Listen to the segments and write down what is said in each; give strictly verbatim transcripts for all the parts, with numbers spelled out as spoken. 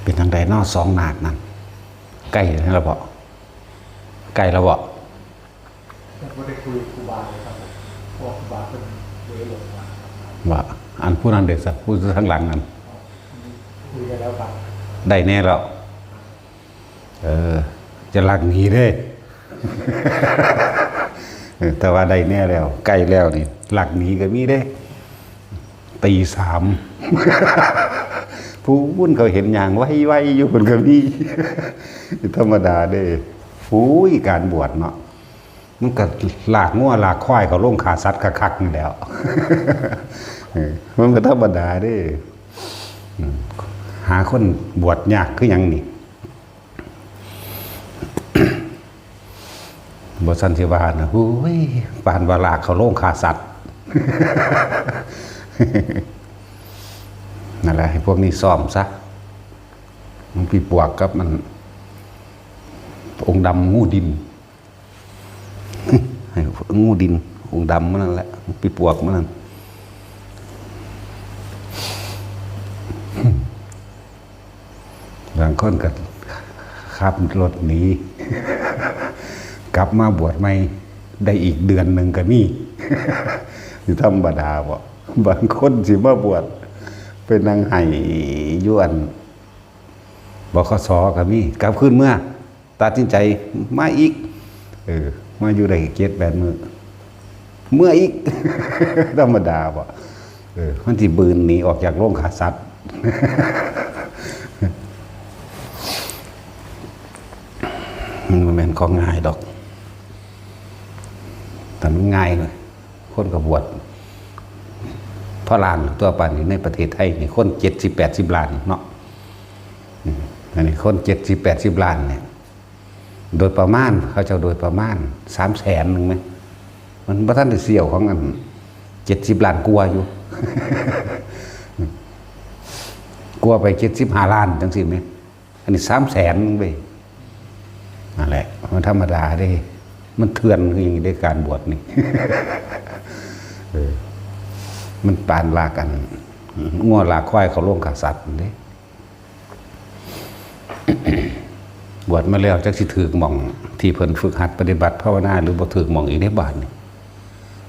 เป็นจั่งใดน้อสองนาคนั่น ใกล้แล้วบ่ ใกล้แล้วบ่ ยังไม่ได้คุยครูบาเลยครับผมเพราะว่าครูบาเป็นเวลงมาครับ ว่า อันผู้นั้นเด้สักผู้ทางหลังนั่น คุยกันแล้วครับ ได้แน่แล้ว เออ จะลักหนีเด้ เออ แต่ว่าได้แน่แล้ว ใกล้แล้วนี่ ลักหนีก็มีเด้ ตีสาม ผู้วุ่นเขาเห็นอย่างไวๆอยู่มันก็มี ธรรมดาเด้ อุ้ย การบวชเนาะ มันก็ลากงัวลากควายเขาลงฆ่าสัตว์คักๆนี่แหล้ว เออ มันก็ธรรมดาเด้ อืม หาคนบวชยากคือหยังนี่ บ่ซั่นสิว่านะ โอ้ย ปานว่าลากเขาลงฆ่าสัตว์ นั่นแหละ ให้พวกนี้ซ้อมซะ มันปีปวกกับมัน องค์ดำงูดิน ให้งูดิน องค์ดำมันนั่นแหละ ปีปวกมันนั่น บางคนก็ขับรถหนี กลับมาบวชใหม่ได้อีกเดือนหนึ่งก็มี สิธรรมดาบ่ บางคนสิมาบวช ไปนั่งไห้อยู่อัน บขส ก็มี กลับคืนเมือ ตัดสินใจมาอีก เออ มาอยู่ได้เจ็ดแปดมื้อ เมืออีก ธรรมดาบ่ เออ มันสิบืนหนีออกจากโรงฆ่าสัตว์ มันบ่แม่นของง่ายดอก แต่มันง่ายเลย คนก็บวช พระล้านตัวปานนี้ในประเทศไทยนี่ คนเจ็ดสิบแปดสิบล้านเนาะ อืม อันนี้คนเจ็ดสิบแปดสิบล้านเนี่ย โดยประมาณ เขาเจ้าโดยประมาณ สามแสนหนึ่งไหม มันบ่ทันได้เสี่ยวของอัน เจ็ดสิบล้านกว่าอยู่ กว่าไปเจ็ดสิบห้าล้านจังซี่ไหม อันนี้สามแสนหนึ่งเว้ย นั่นแหละ มันธรรมดาเด้ มันเถื่อนคือหยังเด้ การบวชนี่ เออ มันปานลากอัน งัวลากควายเขาลงฆ่าสัตว์นั่นเด้ บวชมาแล้วจักสิถืกหม่อง ที่เพิ่นฝึกหัดปฏิบัติภาวนา หรือบ่ถืกหม่องอีกเด้บาดนี่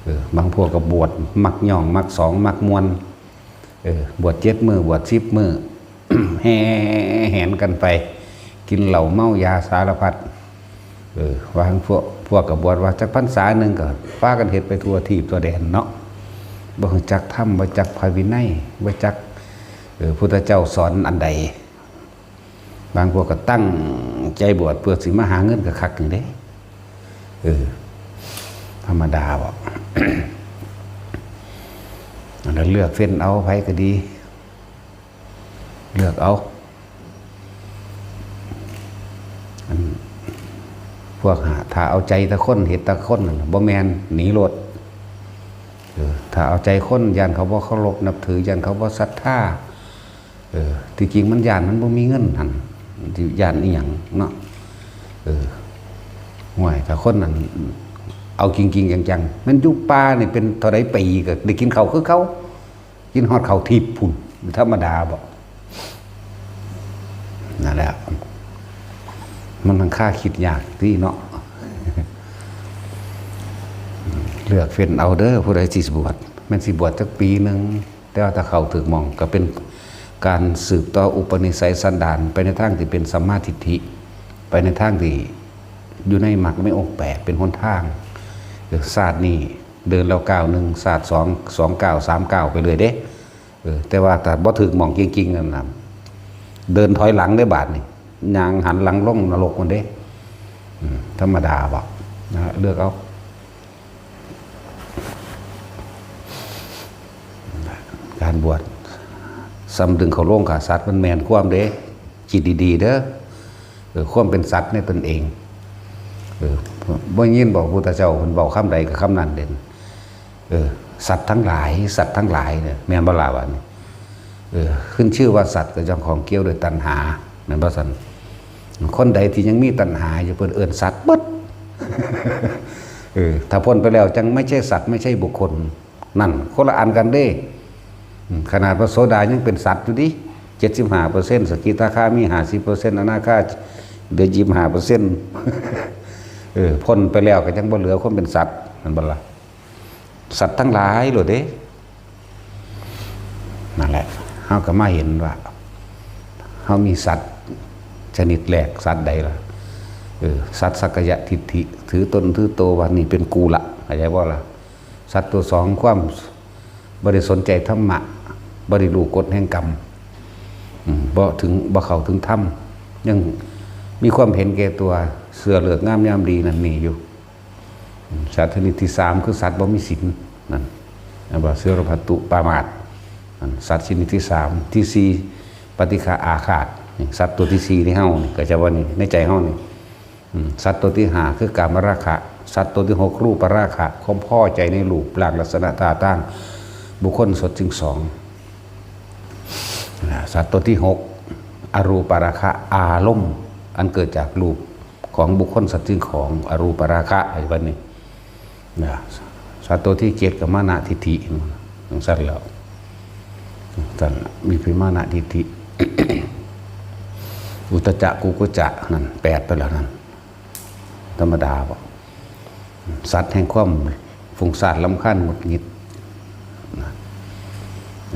เออ บางพวกก็บวชมักย่องมักสองมักม่วน เออ บวชเจ็ดมื้อบวชสิบมื้อ แห่แหนกันไป กินเหล้าเมายาสารพัด เออ บางพวก พวกก็บวชว่าจักพรรษาหนึ่งก็พากันเฮ็ดไปทั่วทีปทั่วแดนเนาะ บ่รู้จักธรรม บ่จักพระวินัย บ่จัก เออ พุทธเจ้าสอนอันใด บางพวกก็ตั้งใจบวชเพื่อสิมาหาเงินคักๆนี่เด้ เออ ธรรมดาบ่ อันนั้นเลือกเฟ้นเอา ไผก็ดี เลือกเอา อัน พวกหา ถ้าเอาใจแต่คน เฮ็ดแต่คนนั่นน่ะ บ่แม่น หนีโลด เออ ถ้าเอาใจคน ย่านเขาบ่เคารพนับถือ ย่านเขาบ่ศรัทธา เออ ที่จริงมันย่านมันบ่มีเงินหั่น มันสิย่านอีหยังเนาะ เออ ห่วย ถ้าคนนั้นเอาจริงๆจังๆ แม่นอยู่ป่านี่เป็นเท่าใดปีก็ได้กินข้าวคือเก่า กินฮอดข้าวทิพย์พุ้น ธรรมดาบ่ นั่นแหละ มันทั้งค่าคิดยากติเนาะ เลือกเฟ้นเอาเด้อ ผู้ใดสิบวช แม่นสิบวชจักปีหนึ่ง แต่ว่าถ้าเข้าถืกหม่องก็เป็นการสืบต่ออุปนิสัยสันดาน ไปในทางที่เป็นสัมมาทิฏฐิ ไปในทางที่อยู่ในมรรคในองค์แปด เป็นหนทาง เออ ชาตินี้เดินแล้วก้าวหนึ่ง ชาติสอง สองก้าว สามก้าว ไปเรื่อยเด้ เออ แต่ว่าถ้าบ่ถืกหม่องจริงๆนั่นน่ะ เดินถอยหลังได้บาดนี่ ย่างหันหลังลงนรกมันเด้ อืม ธรรมดาบ่ นะฮะ เลือกเอา การบวช ซ้ำดึงเข้าโรงฆ่าสัตว์มันแม่นความเด้ คิดดีๆเด้อ เออ ความเป็นสัตว์ในตนเอง เออ บ่ยินบอกพุทธเจ้าเพิ่นเว้าคำใดก็คำนั้นเด่น เออ สัตว์ทั้งหลาย สัตว์ทั้งหลายเนี่ย แม่นบ่ล่ะวะนี่ เออ ขึ้นชื่อว่าสัตว์ก็ย่อมข้องเกี่ยวด้วยตัณหา แม่นบ่ซั่น คนใดที่ยังมีตัณหาอยู่เพิ่นเอิ้นสัตว์เบิด เออ ถ้าพ้นไปแล้วจังไม่ใช่สัตว์ ไม่ใช่บุคคล นั่น คนละอันกันเด้ อืม ขนาดพระโสดายังเป็นสัตว์อยู่ติ เจ็ดสิบห้าเปอร์เซ็นต์ สกิทาคามี ห้าสิบเปอร์เซ็นต์ อนาคาเหลือ ยี่สิบห้าเปอร์เซ็นต์ เออ พ้นไปแล้วก็ยังบ่เหลือความเป็นสัตว์ แม่นบ่ล่ะ สัตว์ทั้งหลายโลดเด้ นั่นแหละ เฮาก็มาเห็นว่า เฮามีสัตว์ชนิดแรก สัตว์ใดล่ะ เออ สัตว์สักกายทิฏฐิ ถือตนถือโตว่านี่เป็นกูละ เข้าใจบ่ล่ะ สัตว์ตัวสอง ความบ่ได้สนใจธรรมะ บ่ได้รู้กฎแห่งกรรม อืม บ่ถึง บ่เข้าถึงธรรม ยังมีความเห็นแก่ตัว เสื้อเลิกงามยามดีนั่นนี่อยู่ อืม สัตว์ชนิดที่สาม คือสัตว์บ่มีศีลนั่น อันว่าเสรพัตตุปามาส นั่น สัตว์ชนิดที่สาม ที่สี่ ปฏิฆะอาฆาต นี่ สัตว์ตัวที่สี่ในเฮานี่ ก็จะว่านี่ ในใจเฮานี่ อืม สัตว์ตัวที่ห้า คือกามราคะ สัตว์ตัวที่หก รูปราคะ ความพอใจในรูปร่างลักษณะท่าทาง บุคคลสัตว์สิ่งของ นะ สัตว์ตัวที่หก อรูปราคะ อารมณ์ อันเกิดจากรูปของบุคคลสัตว์สิ่งของ อรูปราคะ ไอ้วันนี้ นะ สัตว์ตัวที่เจ็ด ก็มานะทิฏฐิ จั่งซั่นแล้ว จั่งซั่น มีพิมานะทิฏฐิ อุทธัจจะ กุกุจจะ นั่น แปดไปแล้วนั่น ธรรมดาบ่ สัตว์แห่งความฟุ้งซ่านรำคาญหงุดหงิด นะ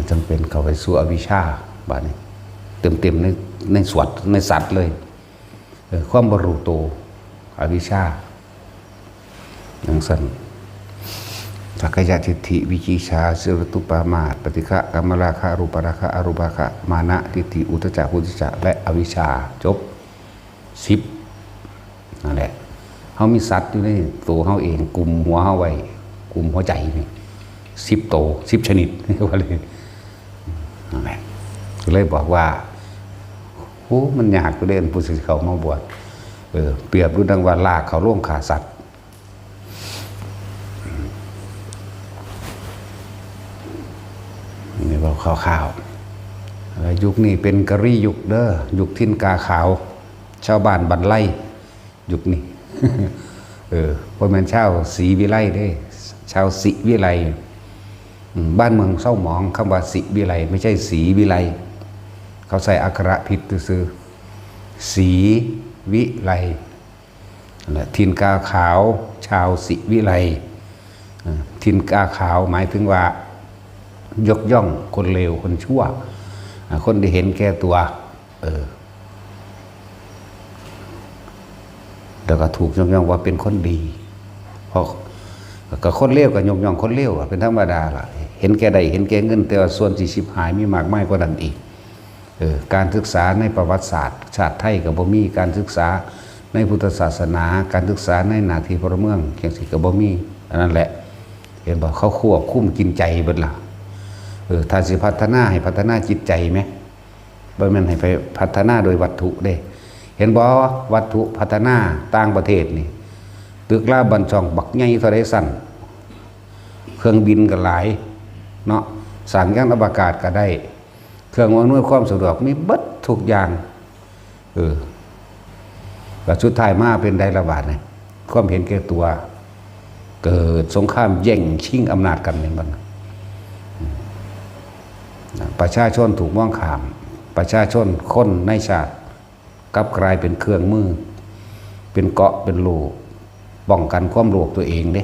จั่งเป็นเข้าไปสู่อวิชชา บาดนี้ เต็มๆ ใน ในสวด ในสัตว์เลย เออ ความบ่รู้โต อวิชชา จั่งซั่น สักกายทิฏฐิ วิจิกิจฉา เสรพัตตุปามาส ปฏิฆะ กามราคะ รูปราคะ อรูปราคะ มานะทิฏฐิ อุทธัจจะ กุกุจจะ และอวิชชา จบ สิบ นั่นแหละ เฮามีสัตว์อยู่ในตัวเฮาเอง กุมหัวเฮาไว้ กุมหัวใจนี่ สิบโต สิบชนิด ว่าเลย นั่นแหละ ก็เลยบอกว่า โอ้ มันยากอยู่เด้ ผู้สิเข้ามาบวช เออ เปรียบดูดังว่าลากเข้าโรงฆ่าสัตว์ นี่เว้าคร่าวๆ แล้วยุคนี้เป็นกะลียุคเด้อ ยุคถิ่นกาขาว ชาวบ้านบันไล ยุคนี้ เออ บ่แม่นชาวศรีวิไลเด้ ชาวสิวิไล อืม บ้านเมืองเศร้าหมอง คำว่าสิวิไล ไม่ใช่ศรีวิไล เขาใส่อักขระผิดซื่อๆ ศรีวิไล และถิ่นกาขาว ชาวสิวิไล เอ่อ ถิ่นกาขาวหมายถึงว่า ยกย่องคนเลวคนชั่ว อ่า คนที่เห็นแก่ตัว เออ แล้วก็ถูกยกย่องว่าเป็นคนดี เพราะ ก็คนเลวก็ยกย่องคนเลวอะ เป็นธรรมดาล่ะ เห็นแก่ได้ เห็นแก่เงิน แต่ว่าส่วนที่ชิบหายมีมากมายกว่านั้นอีก เออ การศึกษาในประวัติศาสตร์ ชาติไทยก็บ่มี การศึกษาในพุทธศาสนา การศึกษาในหน้าที่พลเมืองจั่งซี้ก็บ่มี อันนั้นแหละ เห็นบ่ เขาควบคุมกินใจเบิดล่ะ เออ ถ้าสิพัฒนาให้พัฒนาจิตใจแหม บ่แม่นให้ไปพัฒนาโดยวัตถุเด้ เห็นบ่ วัตถุพัฒนาต่างประเทศนี่ ตึกลาบ้านช่องบักใหญ่เท่าใดซั้น เครื่องบินก็หลายเนาะ สร้างยานอวกาศก็ได้ เครื่องอำนวยความสะดวกมีเบิดทุกอย่าง เออ แล้วสุดท้ายมาเป็นใดละบาดนี่ ความเห็นแก่ตัว เกิดสงครามแย่งชิงอำนาจกัน แม่นบ่ ประชาชนถูกมองข้าม ประชาชนคนในชาติกลับกลายเป็นเครื่องมือ เป็นเกราะ เป็นโล่ ป้องกันความโลภตัวเองเด้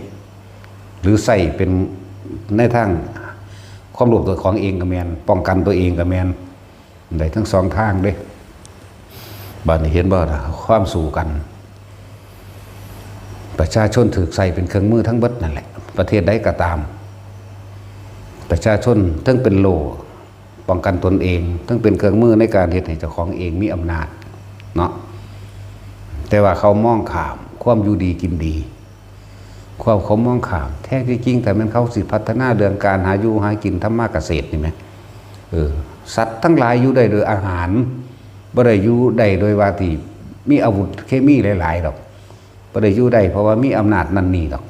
หรือใช้เป็นในทางความโลภตัวของเองก็แม่น ป้องกันตัวเองก็แม่น ได้ทั้งสองทางเด้ บาดนี้เห็นบ่ล่ะ ความสู้กัน ประชาชนถูกใช้เป็นเครื่องมือทั้งเบิดนั่นแหละ ประเทศใดก็ตาม ประชาชนทั้งเป็นโล่ป้องกันตนเอง ทั้งเป็นเครื่องมือในการเฮ็ดให้เจ้าของเองมีอำนาจเนาะ แต่ว่าเขามองข้ามความอยู่ดีกินดี ความเขามองข้าม แท้ที่จริงถ้าแม่นเขาสิพัฒนาเรื่องการหาอยู่หากิน ทำมาเกษตรนี่แหม เออ สัตว์ทั้งหลายอยู่ได้โดยอาหาร บ่ได้อยู่ได้โดยว่าที่มีอาวุธเคมีหลายๆดอก บ่ได้อยู่ได้เพราะว่ามีอำนาจนั่นนี่ดอก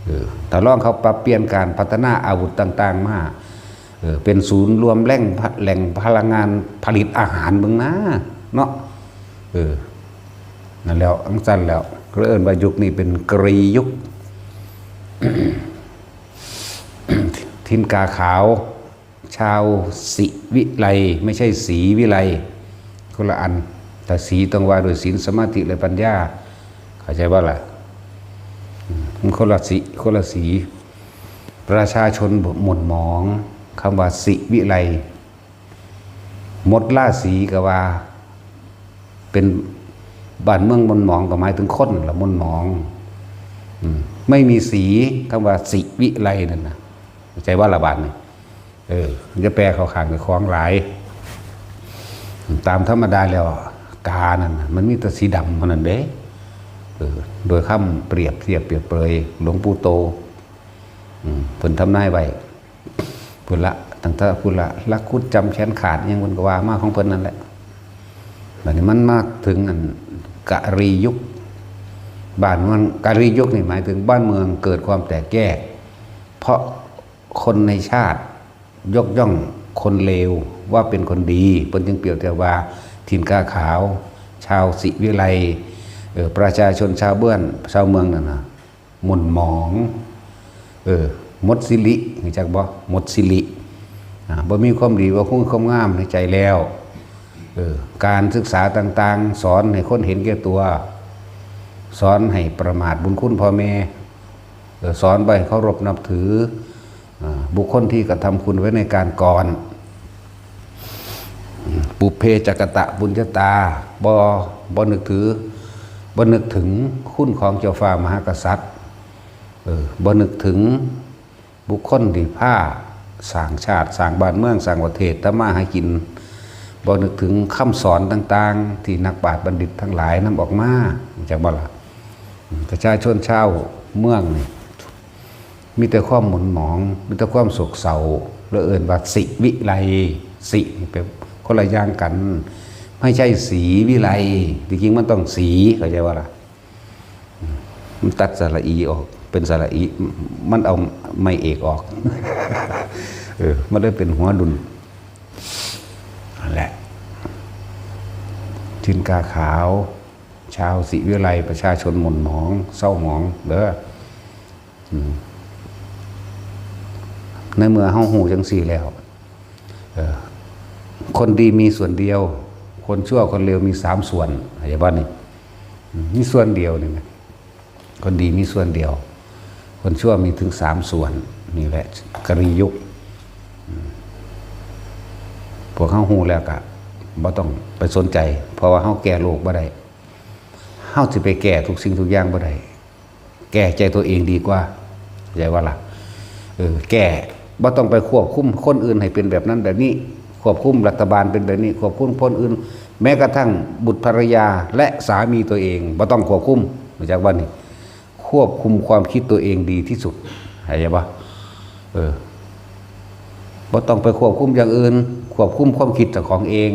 เออ ถ้าลองเขาปรับเปลี่ยนการพัฒนาอาวุธต่างๆมา เออ เป็นศูนย์รวมแหล่งพะ-, แหล่งพลังงานผลิตอาหารเบิ่งนะ เนาะ เออ นั่นแหล้ว จั่งซั่นแล้ว ก็เลยเอิ้นว่ายุคนี้เป็นกะลียุค ถิ่นกาขาว ชาวสิวิไล ไม่ใช่ศรีวิไล คนละอัน แต่ศรีต้องว่าด้วยศีลสมาธิและปัญญา เข้าใจบ่ล่ะ อืม มันคนละสี คนละสี ประชาชนหม่นหมอง คำว่าสิวิไล หมดราศีก็ว่า เป็นบ้านเมืองหม่นหมองก็หมายถึงคนละหม่นหมอง อืม ไม่มีสี คำว่าสิวิไลนั่นนะ เข้าใจบ่ล่ะบาดนี่ เออ มันจะแปลเข้าข้างเจ้าของหลาย ตามธรรมดาแล้ว กานั่นน่ะ มันมีแต่สีดำเท่านั้นเด้ เออ โดยคำเปรียบเทียบเปรียบเปรย หลวงปู่โต อืม เพิ่นทำนายไว้ พุ้นละ ตั้งแต่พุ้นละ ละคุดจำแขนขาด อิหยังเพิ่นก็ว่ามาของเพิ่นนั่นแหละ บัดนี้มันมาถึงอันกะลียุค บ้านเมือง กะลียุคนี่หมายถึงบ้านเมืองเกิดความแตกแยก เพราะคนในชาติยกย่องคนเลวว่าเป็นคนดี เพิ่นจึงเปรียบเทียบว่าถิ่นกาขาว ชาวสิวิไล เอ่อ ประชาชนชาวเบื้อน ชาวเมืองนั่นน่ะ หม่นหมอง เออ หมดสิริ รู้จักบ่ หมดสิริ อ่า บ่มีความดี บ่คงความงามในใจแล้ว เออ การศึกษาต่างๆ สอนให้คนเห็นแก่ตัว สอนให้ประมาทบุญคุณพ่อแม่ เออ สอนบ่ให้เคารพนับถือ อ่า บุคคลที่กระทำคุณไว้ในการก่อน ปุพเพจกตะปุญญาตา บ่ บ่นึกถือ บ่นึกถึงคุณของเจ้าฟ้ามหากษัตริย์ เออ บ่นึกถึงบุคคลที่พาสร้างชาติ สร้างบ้านเมือง สร้างประเทศ ทำมาหากิน บ่นึกถึงคำสอนต่างๆ ที่นักปราชญ์บัณฑิตทั้งหลายนำออกมา รู้จักบ่ล่ะ อืม ประชาชนชาวเมืองนี่ มีแต่ความหม่นหมอง มีแต่ความโศกเศร้า แล้วเอิ้นว่าสิวิไล สินี่เป็นคนละอย่างกัน ไม่ใช่ศรีวิไล จริงๆ มันต้องศรี เข้าใจบ่ล่ะ อืม มันตัดสระอีออก เป็นสระอี มันเอาไม้เอกออก เออ มันเลยเป็นหัวดุล นั่นแหละ ถิ่นกาขาว ชาวสิวิไล ประชาชนหม่นหมอง เศร้าหมอง เด้อ อืม ในเมื่อเฮาฮู้จังซี่แล้ว เออ คนดีมีส่วนเดียว คนชั่วคนเลวมีสามส่วน เข้าใจบ่นี่ อืม มีส่วนเดียวนี่นะ คนดีมีส่วนเดียว คนชั่วมีถึงสามส่วน นี่แหละ กะลียุค อืม พวกเฮาฮู้แล้วก็บ่ต้องไปสนใจ เพราะว่าเฮาแก้โลกบ่ได้ เฮาสิไปแก้ทุกสิ่งทุกอย่างบ่ได้ แก้ใจตัวเองดีกว่า เข้าใจบ่ล่ะ เออ แก้ บ่ต้องไปควบคุมคนอื่นให้เป็นแบบนั้นแบบนี้ ควบคุมรัฐบาลเป็นแบบนี้ ควบคุมคนอื่น แม้กระทั่งบุตรภรรยาและสามีตัวเอง บ่ต้องควบคุม รู้จักบ่นี่ ควบคุมความคิดตัวเองดีที่สุด เข้าใจบ่ เออ บ่ต้องไปควบคุมอย่างอื่น ควบคุมความคิดเจ้าของเอง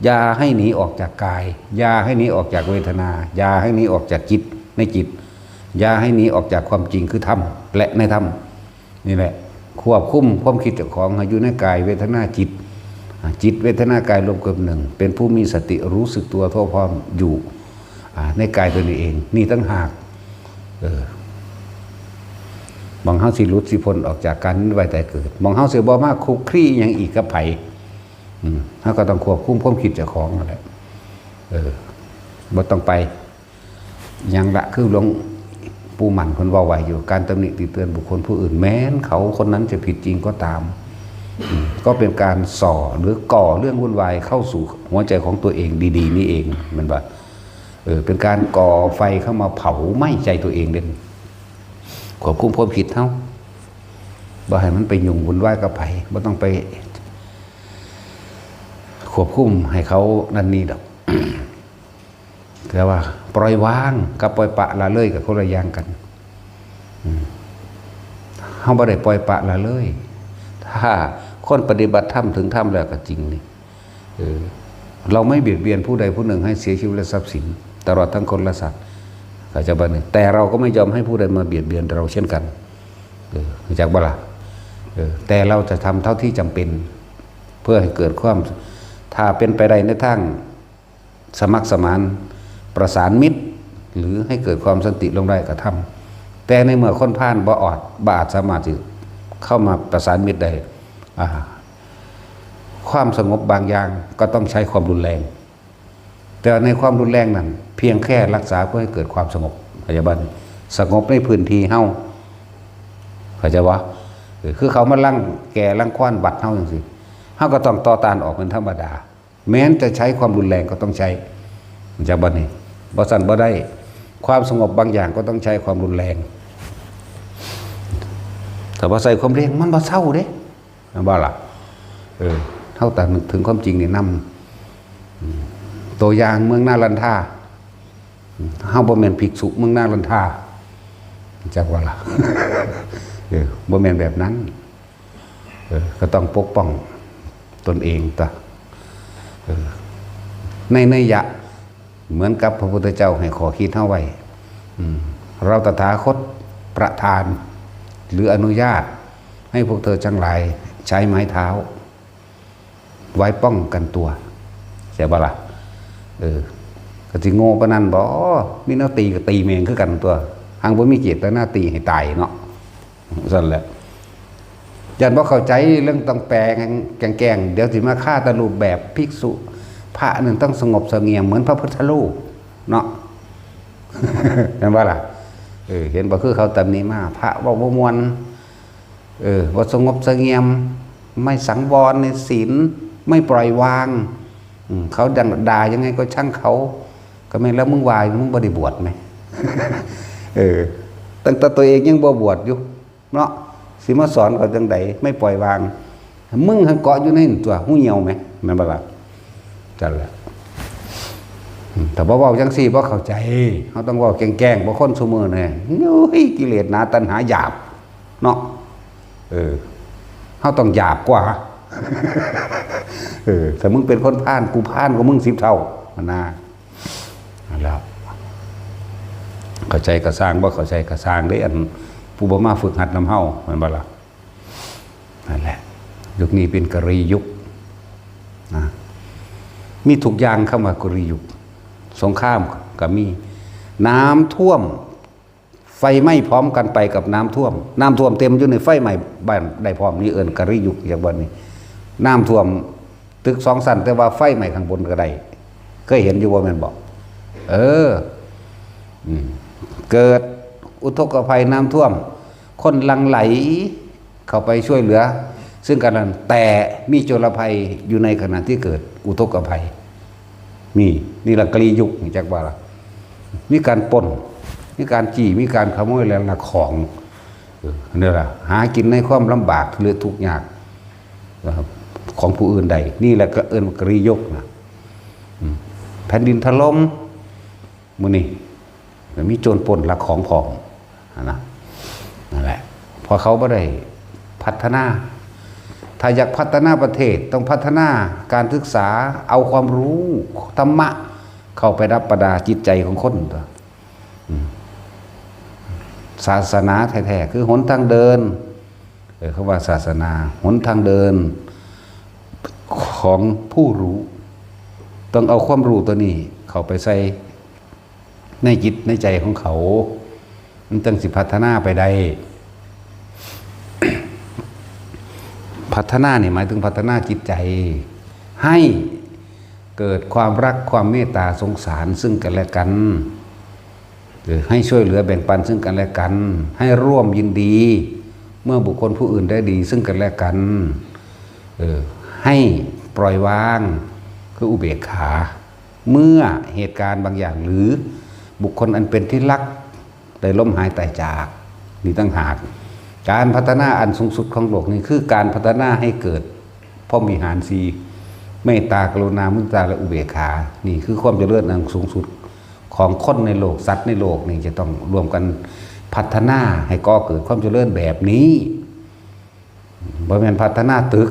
อย่าให้หนีออกจากกาย อย่าให้หนีออกจากเวทนา อย่าให้หนีออกจากจิต ในจิต อย่าให้หนีออกจากความจริงคือธรรม และในธรรม นี่แหละ ควบคุมความคิดเจ้าของให้อยู่ในกาย เวทนา จิต อ่า จิต เวทนา กายรวมเป็นหนึ่ง เป็นผู้มีสติรู้สึกตัวทั่วพร้อมอยู่ อ่า ในกายตัวนี้เอง นี่ต่างหาก เออ หม่องเฮาสิหลุดสิพ้นออกจากการเวียนว่ายตายเกิด หม่องเฮาสิบ่มาคลุกคลีหยังอีกกับไผ อืม เฮาก็ต้องควบคุมความคิดเจ้าของนั่นแหละ เออ บ่ต้องไปหยังละ คือหลวงปู่มั่นเพิ่นเว้าไว้อยู่ การตำหนิติเตือนบุคคลผู้อื่น แม้นเขาคนนั้นจะผิดจริงก็ตาม อืม ก็เป็นการส่อหรือก่อเรื่องวุ่นวายเข้าสู่หัวใจของตัวเองดีๆ นี่เอง แม่นบ่ เออ เป็นการก่อไฟเข้ามาเผาไหม้ใจตัวเองเด้ ควบคุมความคิดเฮา บ่ให้มันไปยุ่งวุ่นวายกับไผ บ่ต้องไปควบคุมให้เขานั่นนี่ดอก แต่ว่าปล่อยวางกับปล่อยปละละเลยก็คนละอย่างกัน อืม เฮาบ่ได้ปล่อยปละละเลย ถ้าคนปฏิบัติธรรมถึงธรรมแล้วก็จริงนี่ เออ เราไม่เบียดเบียนผู้ใดผู้หนึ่งให้เสียชีวิตและทรัพย์สิน ตลอดทั้งคนและสัตว์ เข้าใจบ่นี่ แต่เราก็ไม่ยอมให้ผู้ใดมาเบียดเบียนเราเช่นกัน เออ รู้จักบ่ล่ะ เออ แต่เราจะทำเท่าที่จำเป็น เพื่อให้เกิดความ ถ้าเป็นไปได้ในทางสมัครสมาน ประสานมิตร หรือให้เกิดความสันติลงได้ก็ทำ แต่ในเมื่อคนพาลบ่อาจ บ่อาจสามารถที่เข้ามาประสานมิตรได้ อ่า ความสงบบางอย่างก็ต้องใช้ความรุนแรง แต่ในความรุนแรงนั้น เพียงแค่รักษาเพื่อให้เกิดความสงบ เข้าใจบ่ สงบในพื้นที่เฮา เข้าใจบ่ เออ คือเขามารังแกรังควานวัดเฮาจังซี่ เฮาก็ต้องต่อต้านออกเป็นธรรมดา แม้นจะใช้ความรุนแรงก็ต้องใช้ เข้าใจบ่นี่ บ่ซั่นบ่ได้ ความสงบบางอย่างก็ต้องใช้ความรุนแรง ถ้าบ่ใช้ความรุนแรงมันบ่เซาเด้ แม่นบ่ล่ะ เออ เฮาต้องนึกถึงความจริงนี่นำ อืม ตัวอย่างเมืองนาลันทา อืม เฮาบ่แม่นภิกษุเมืองนาลันทา จักว่าล่ะ เออ บ่แม่นแบบนั้น เออ ก็ต้องปกป้องตนเองตะ เออ ในนัยยะ เหมือนกับพระพุทธเจ้าให้ข้อคิดเฮาไว้ อืม เราตถาคตประทาน หรืออนุญาตให้พวกเธอทั้งหลายใช้ไม้เท้า ไว้ป้องกันตัว ใช่บ่ล่ะ เออ ก็สิโง่ปานนั้นบ่ มีแนวตีก็ตีแม่งคือกันตัว หังบ่มีเจตนาตีให้ตายเนาะ ซั่นแหละ ย่านบ่เข้าใจเรื่องต้องแปลงแกล้งๆ เดี๋ยวสิมาฆ่าแต่รูปแบบภิกษุ พระนั่นต้องสงบเสงี่ยมเหมือนพระพุทธรูปเนาะ แม่นบ่ล่ะ เออ เห็นบ่คือเขาตำหนิมา พระเว้าบ่ม่วน เออ บ่สงบเสงี่ยม ไม่สังวรในศีล ไม่ปล่อยวาง อืม เขาด่ายังไงก็ช่างเขา ก็แม่นแล้วมึงว่ามึงบ่ได้บวชไหม เออ ตั้งแต่ตัวเองยังบ่บวชอยู่ เนาะ สิมาสอนเขาจังใด ไม่ปล่อยวาง มึงหั้นเกาะอยู่ในนั่นตัว หูเหี่ยวไหม แม่นบ่ล่ะ จั่นแหละ อืม ถ้าบ่เว้าจังซี่บ่เข้าใจ เฮาต้องเว้าแกล้งๆ บ่คนซุมื้อนี่ โอ้ย กิเลสหนา ตัณหาหยาบ เนาะ เออ เฮาต้องหยาบกว่า เออ ถ้ามึงเป็นคนพาล กูพาลกว่ามึงสิบเท่า หั้นนะ นั่นแหละ เข้าใจก็ซ่าง บ่เข้าใจก็ซ่างเด้ อันผู้บ่มาฝึกหัดนำเฮา แม่นบ่ล่ะ นั่นแหละ ยุคนี้เป็นกรียุค นะ มีทุกอย่างคำว่ากรียุค สงครามก็มี น้ำท่วม ไฟไหม้พร้อมกันไปกับน้ำท่วม น้ำท่วมเต็มอยู่ในไฟไหม้บ้านได้พร้อม นี่เอิ้นกรียุค อย่างบ่นี่ น้ำท่วมตึกสองชั้น แต่ว่าไฟไหม้ข้างบนก็ได้ เคยเห็นอยู่บ่แม่นบ่ เออ อืม เกิดอุทกภัยน้ำท่วม คนหลั่งไหลเข้าไปช่วยเหลือ ซึ่งกันและกัน แต่มีโจรภัยอยู่ในขณะที่เกิดอุทกภัย มี นี่ละกรียุค จักว่าล่ะ มีการปล้น มีการจี้ มีการขโมยและลักของ เออ นี่ล่ะ หากินในความลำบากหรือทุกข์ยาก นะครับ ของผู้อื่นใด นี่แหละก็เอิ้นว่ากรียุคนะ อืม แผ่นดินถล่ม มื้อนี้ มีโจรปล้นลักของพร้อม นะ นั่นแหละ เพราะเขาบ่ได้พัฒนา ถ้าอยากพัฒนาประเทศ ต้องพัฒนาการศึกษา เอาความรู้ธรรมะเข้าไปประดับประดาจิตใจของคนตัว อืม ศาสนาแท้ๆ คือหนทางเดิน เออ คำว่าศาสนา หนทางเดินของผู้รู้ ต้องเอาความรู้ตัวนี้เข้าไปใส่ในจิตในใจของเขา มันจั่งสิพัฒนาไปได้ พัฒนานี่หมายถึงพัฒนาจิตใจ ให้เกิดความรักความเมตตาสงสารซึ่งกันและกัน เออ ให้ช่วยเหลือแบ่งปันซึ่งกันและกัน ให้ร่วมยินดี เมื่อบุคคลผู้อื่นได้ดีซึ่งกันและกัน เออ ให้ปล่อยวาง คืออุเบกขา เมื่อเหตุการณ์บางอย่างหรือบุคคลอันเป็นที่รักได้ล้มหายตายจาก นี่ต่างหาก การพัฒนาอันสูงสุดของโลกนี่คือการพัฒนาให้เกิดพรหมวิหารสี่ เมตตา กรุณา มุทิตา และอุเบกขา นี่คือความเจริญอันสูงสุดของคนในโลก สัตว์ในโลกนี่จะต้องร่วมกันพัฒนาให้ก่อเกิดความเจริญแบบนี้ บ่แม่นพัฒนาตึก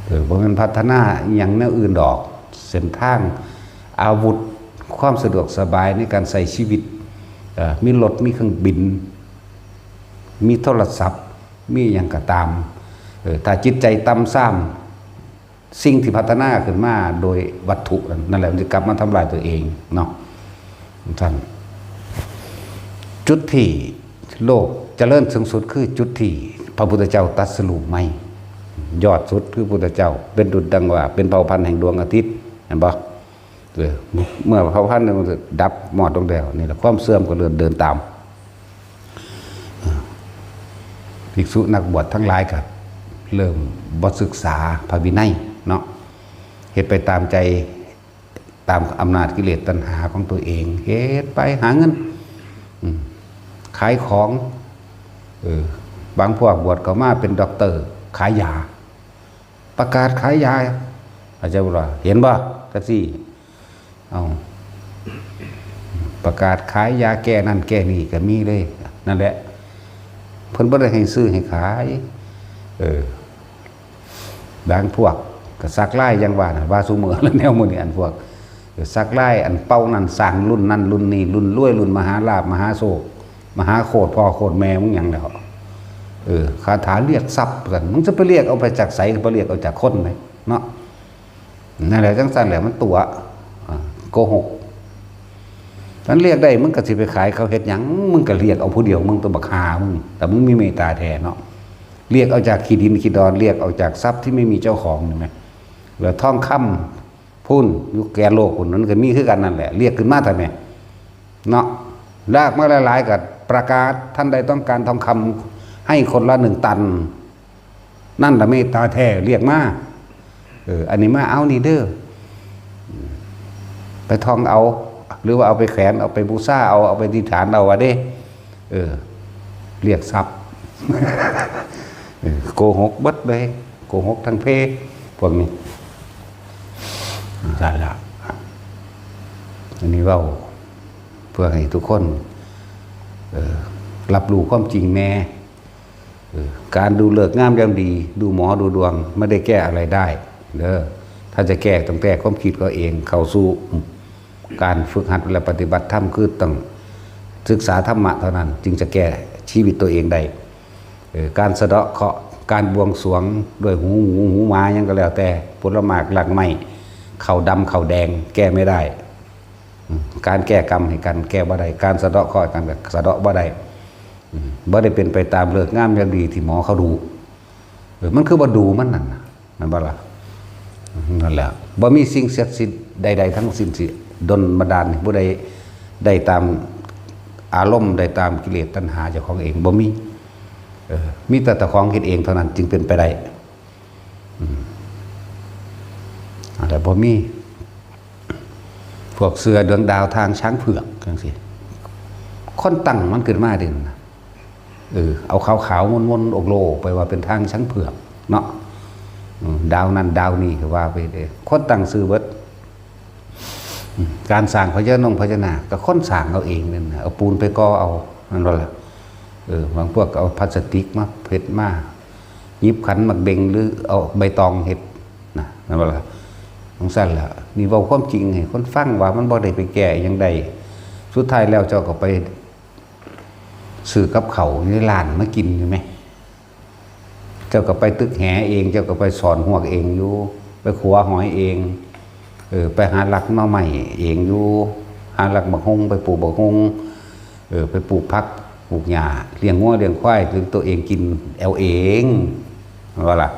เออ บ่แม่นพัฒนาอิหยังแนวอื่นดอก เส้นทาง อาวุธ ความสะดวกสบายในการใช้ชีวิต เอ่อ มีรถ มีเครื่องบิน มีโทรศัพท์ มีอิหยังก็ตาม เออ ถ้าจิตใจต่ำทราม สิ่งที่พัฒนาขึ้นมาโดยวัตถุนั่น นั่นแหละมันจะกลับมาทำลายตัวเองเนาะ ท่าน จุดที่โลกเจริญสูงสุดคือจุดที่พระพุทธเจ้าตรัสรู้ใหม่ ยอดสุดคือพุทธเจ้า เป็นดุจดังว่าเป็นเผ่าพันธุ์แห่งดวงอาทิตย์ เห็นบ่ เออ เมื่อเผ่าพันธุ์หนึ่งดับมอดลงแล้ว นี่แหละความเสื่อมก็เริ่มเดินตาม ภิกษุนักบวชทั้งหลายก็เริ่มบ่ศึกษาพระวินัยเนาะ เฮ็ดไปตามใจ ตามอำนาจกิเลสตัณหาของตัวเอง เฮ็ดไปหาเงิน อืม ขายของ เออ บางพวกบวชเข้ามาเป็นด็อกเตอร์ ขายยา ประกาศขายยา อาจารย์บอกว่า เห็นบ่ จังซี่ เอา ประกาศขายยาแก้นั่นแก้นี่ก็มีเลย นั่นแหละ เพิ่นบ่ได้ให้ซื้อให้ขาย เออ บางพวกก็สักลายอย่างว่าน่ะ ว่าซุมื้อแล้วแนวมื้อนี้ อันพวก เออ สักลาย อันเป่านั่นสร้างรุ่นนั่นรุ่นนี้ รุ่นรวย รุ่นมหาลาภ มหาโชค มหาโคตรพ่อโคตรแม่มึงหยังแล้ว เออ คาถาเรียกทรัพย์ซั่น มึงจะไปเรียกเอาไปจากไส ก็ไปเรียกเอาจากคนไหม เนาะ นั่นแหละ จังซั่นแหละ มันตั๋ว อ่า โกหก มันเรียกได้ มึงก็สิไปขายเขาเฮ็ดหยัง มึงก็เรียกเอาผู้เดียว มึงตัวบักห่ามึง แต่มึงมีเมตตาแท้เนาะ เรียกเอาจากขี้ดินขี้ดอน เรียกเอาจากทรัพย์ที่ไม่มีเจ้าของ เห็นไหม แล้วทองคำพุ้น อยู่แก่นโลกพุ้น มันก็มีคือกันนั่นแหละ เรียกขึ้นมาทำไม เนาะ ลากมาหลายๆ ก็ประกาศ ท่านใดต้องการทองคำให้คนละหนึ่งตัน นั่นละเมตตาแท้ เรียกมา เออ อันนี้มาเอานี่เด้อ ไปท่องเอา หรือว่าเอาไปแขวน เอาไปบูชาเอา เอาไปอธิษฐานเอาว่าเด้ เออ เรียกทรัพย์ เออ โกหกเบิดเลย โกหกทั้งเพ พวกนี้ นั่นละ อันนี้เว้า เพื่อให้ทุกคน เอ่อ รับรู้ความจริงแน่ เอ่อ การดูฤกษ์งามยามดี ดูหมอดูดวง ไม่ได้แก้อะไรได้เด้อ ถ้าจะแก้ต้องแก้ความคิดเขาเอง เข้าสู่การฝึกหัดและปฏิบัติธรรม คือต้องศึกษาธรรมะเท่านั้น จึงจะแก้ชีวิตตัวเองได้ เอ่อ การสะเดาะเคราะห์ การบวงสรวงด้วยหูหมูหูหมาหยังก็แล้วแต่ ผลหมากรากไม้ ข้าวดำข้าวแดง แก้ไม่ได้ อืม การแก้กรรมให้กันแก้บ่ได้ การสะเดาะเคราะห์ให้กันก็สะเดาะบ่ได้ อืม บ่ได้เป็นไปตามฤกษ์งามยามดีที่หมอเขาดู เออ มันคือบ่ดูมันนั่นน่ะ แม่นบ่ล่ะ นั่นแหละ บ่มีสิ่งศักดิ์สิทธิ์ใดๆทั้งสิ้นสิดลบันดาลให้ผู้ใดได้ตามอารมณ์ ได้ตามกิเลสตัณหาเจ้าของเอง บ่มี เออ มีแต่เจ้าของเฮ็ดเองเท่านั้นจึงเป็นไปได้ อืม แต่บ่มี พวกเชื่อดวงดาวทางช้างเผือกจังซี่ คนตั้งมันขึ้นมาเด่นนะ เออ เอาขาวๆมนๆโอกโลไปว่าเป็นทางช้างเผือกเนาะ อืม ดาวนั่นดาวนี่ก็ว่าไปเด้ คนตั้งชื่อเบิด อืม การสร้างพญานงพญานาคก็คนสร้างเอาเองนั่นน่ะ เอาปูนไปก่อเอา นั่นบ่ล่ะ เออ บางพวกก็เอาพลาสติกมาเฮ็ดมา หยิบขันหมากเบง หรือเอาใบตองเฮ็ดนะ นั่นบ่ล่ะ จังซั่นล่ะ นี่เว้าความจริงให้คนฟังว่ามันบ่ได้ไปแก้อิหยังใด สุดท้ายแล้วเจ้าก็ไปซื้อกับข้าวอยู่ในร้านมากินอยู่แหม เจ้าก็ไปตึกแหเอง เจ้าก็ไปสอนฮวกเองอยู่ ไปขัวหอยเอง เออ ไปหาลักหน่อไม้เองอยู่ หาลักบักฮุ่ง ไปปลูกบักฮุ่ง เออ ไปปลูกผัก ปลูกหญ้า เลี้ยงงัวเลี้ยงควาย จนตัวเองกินเอาเอง ว่าล่ะ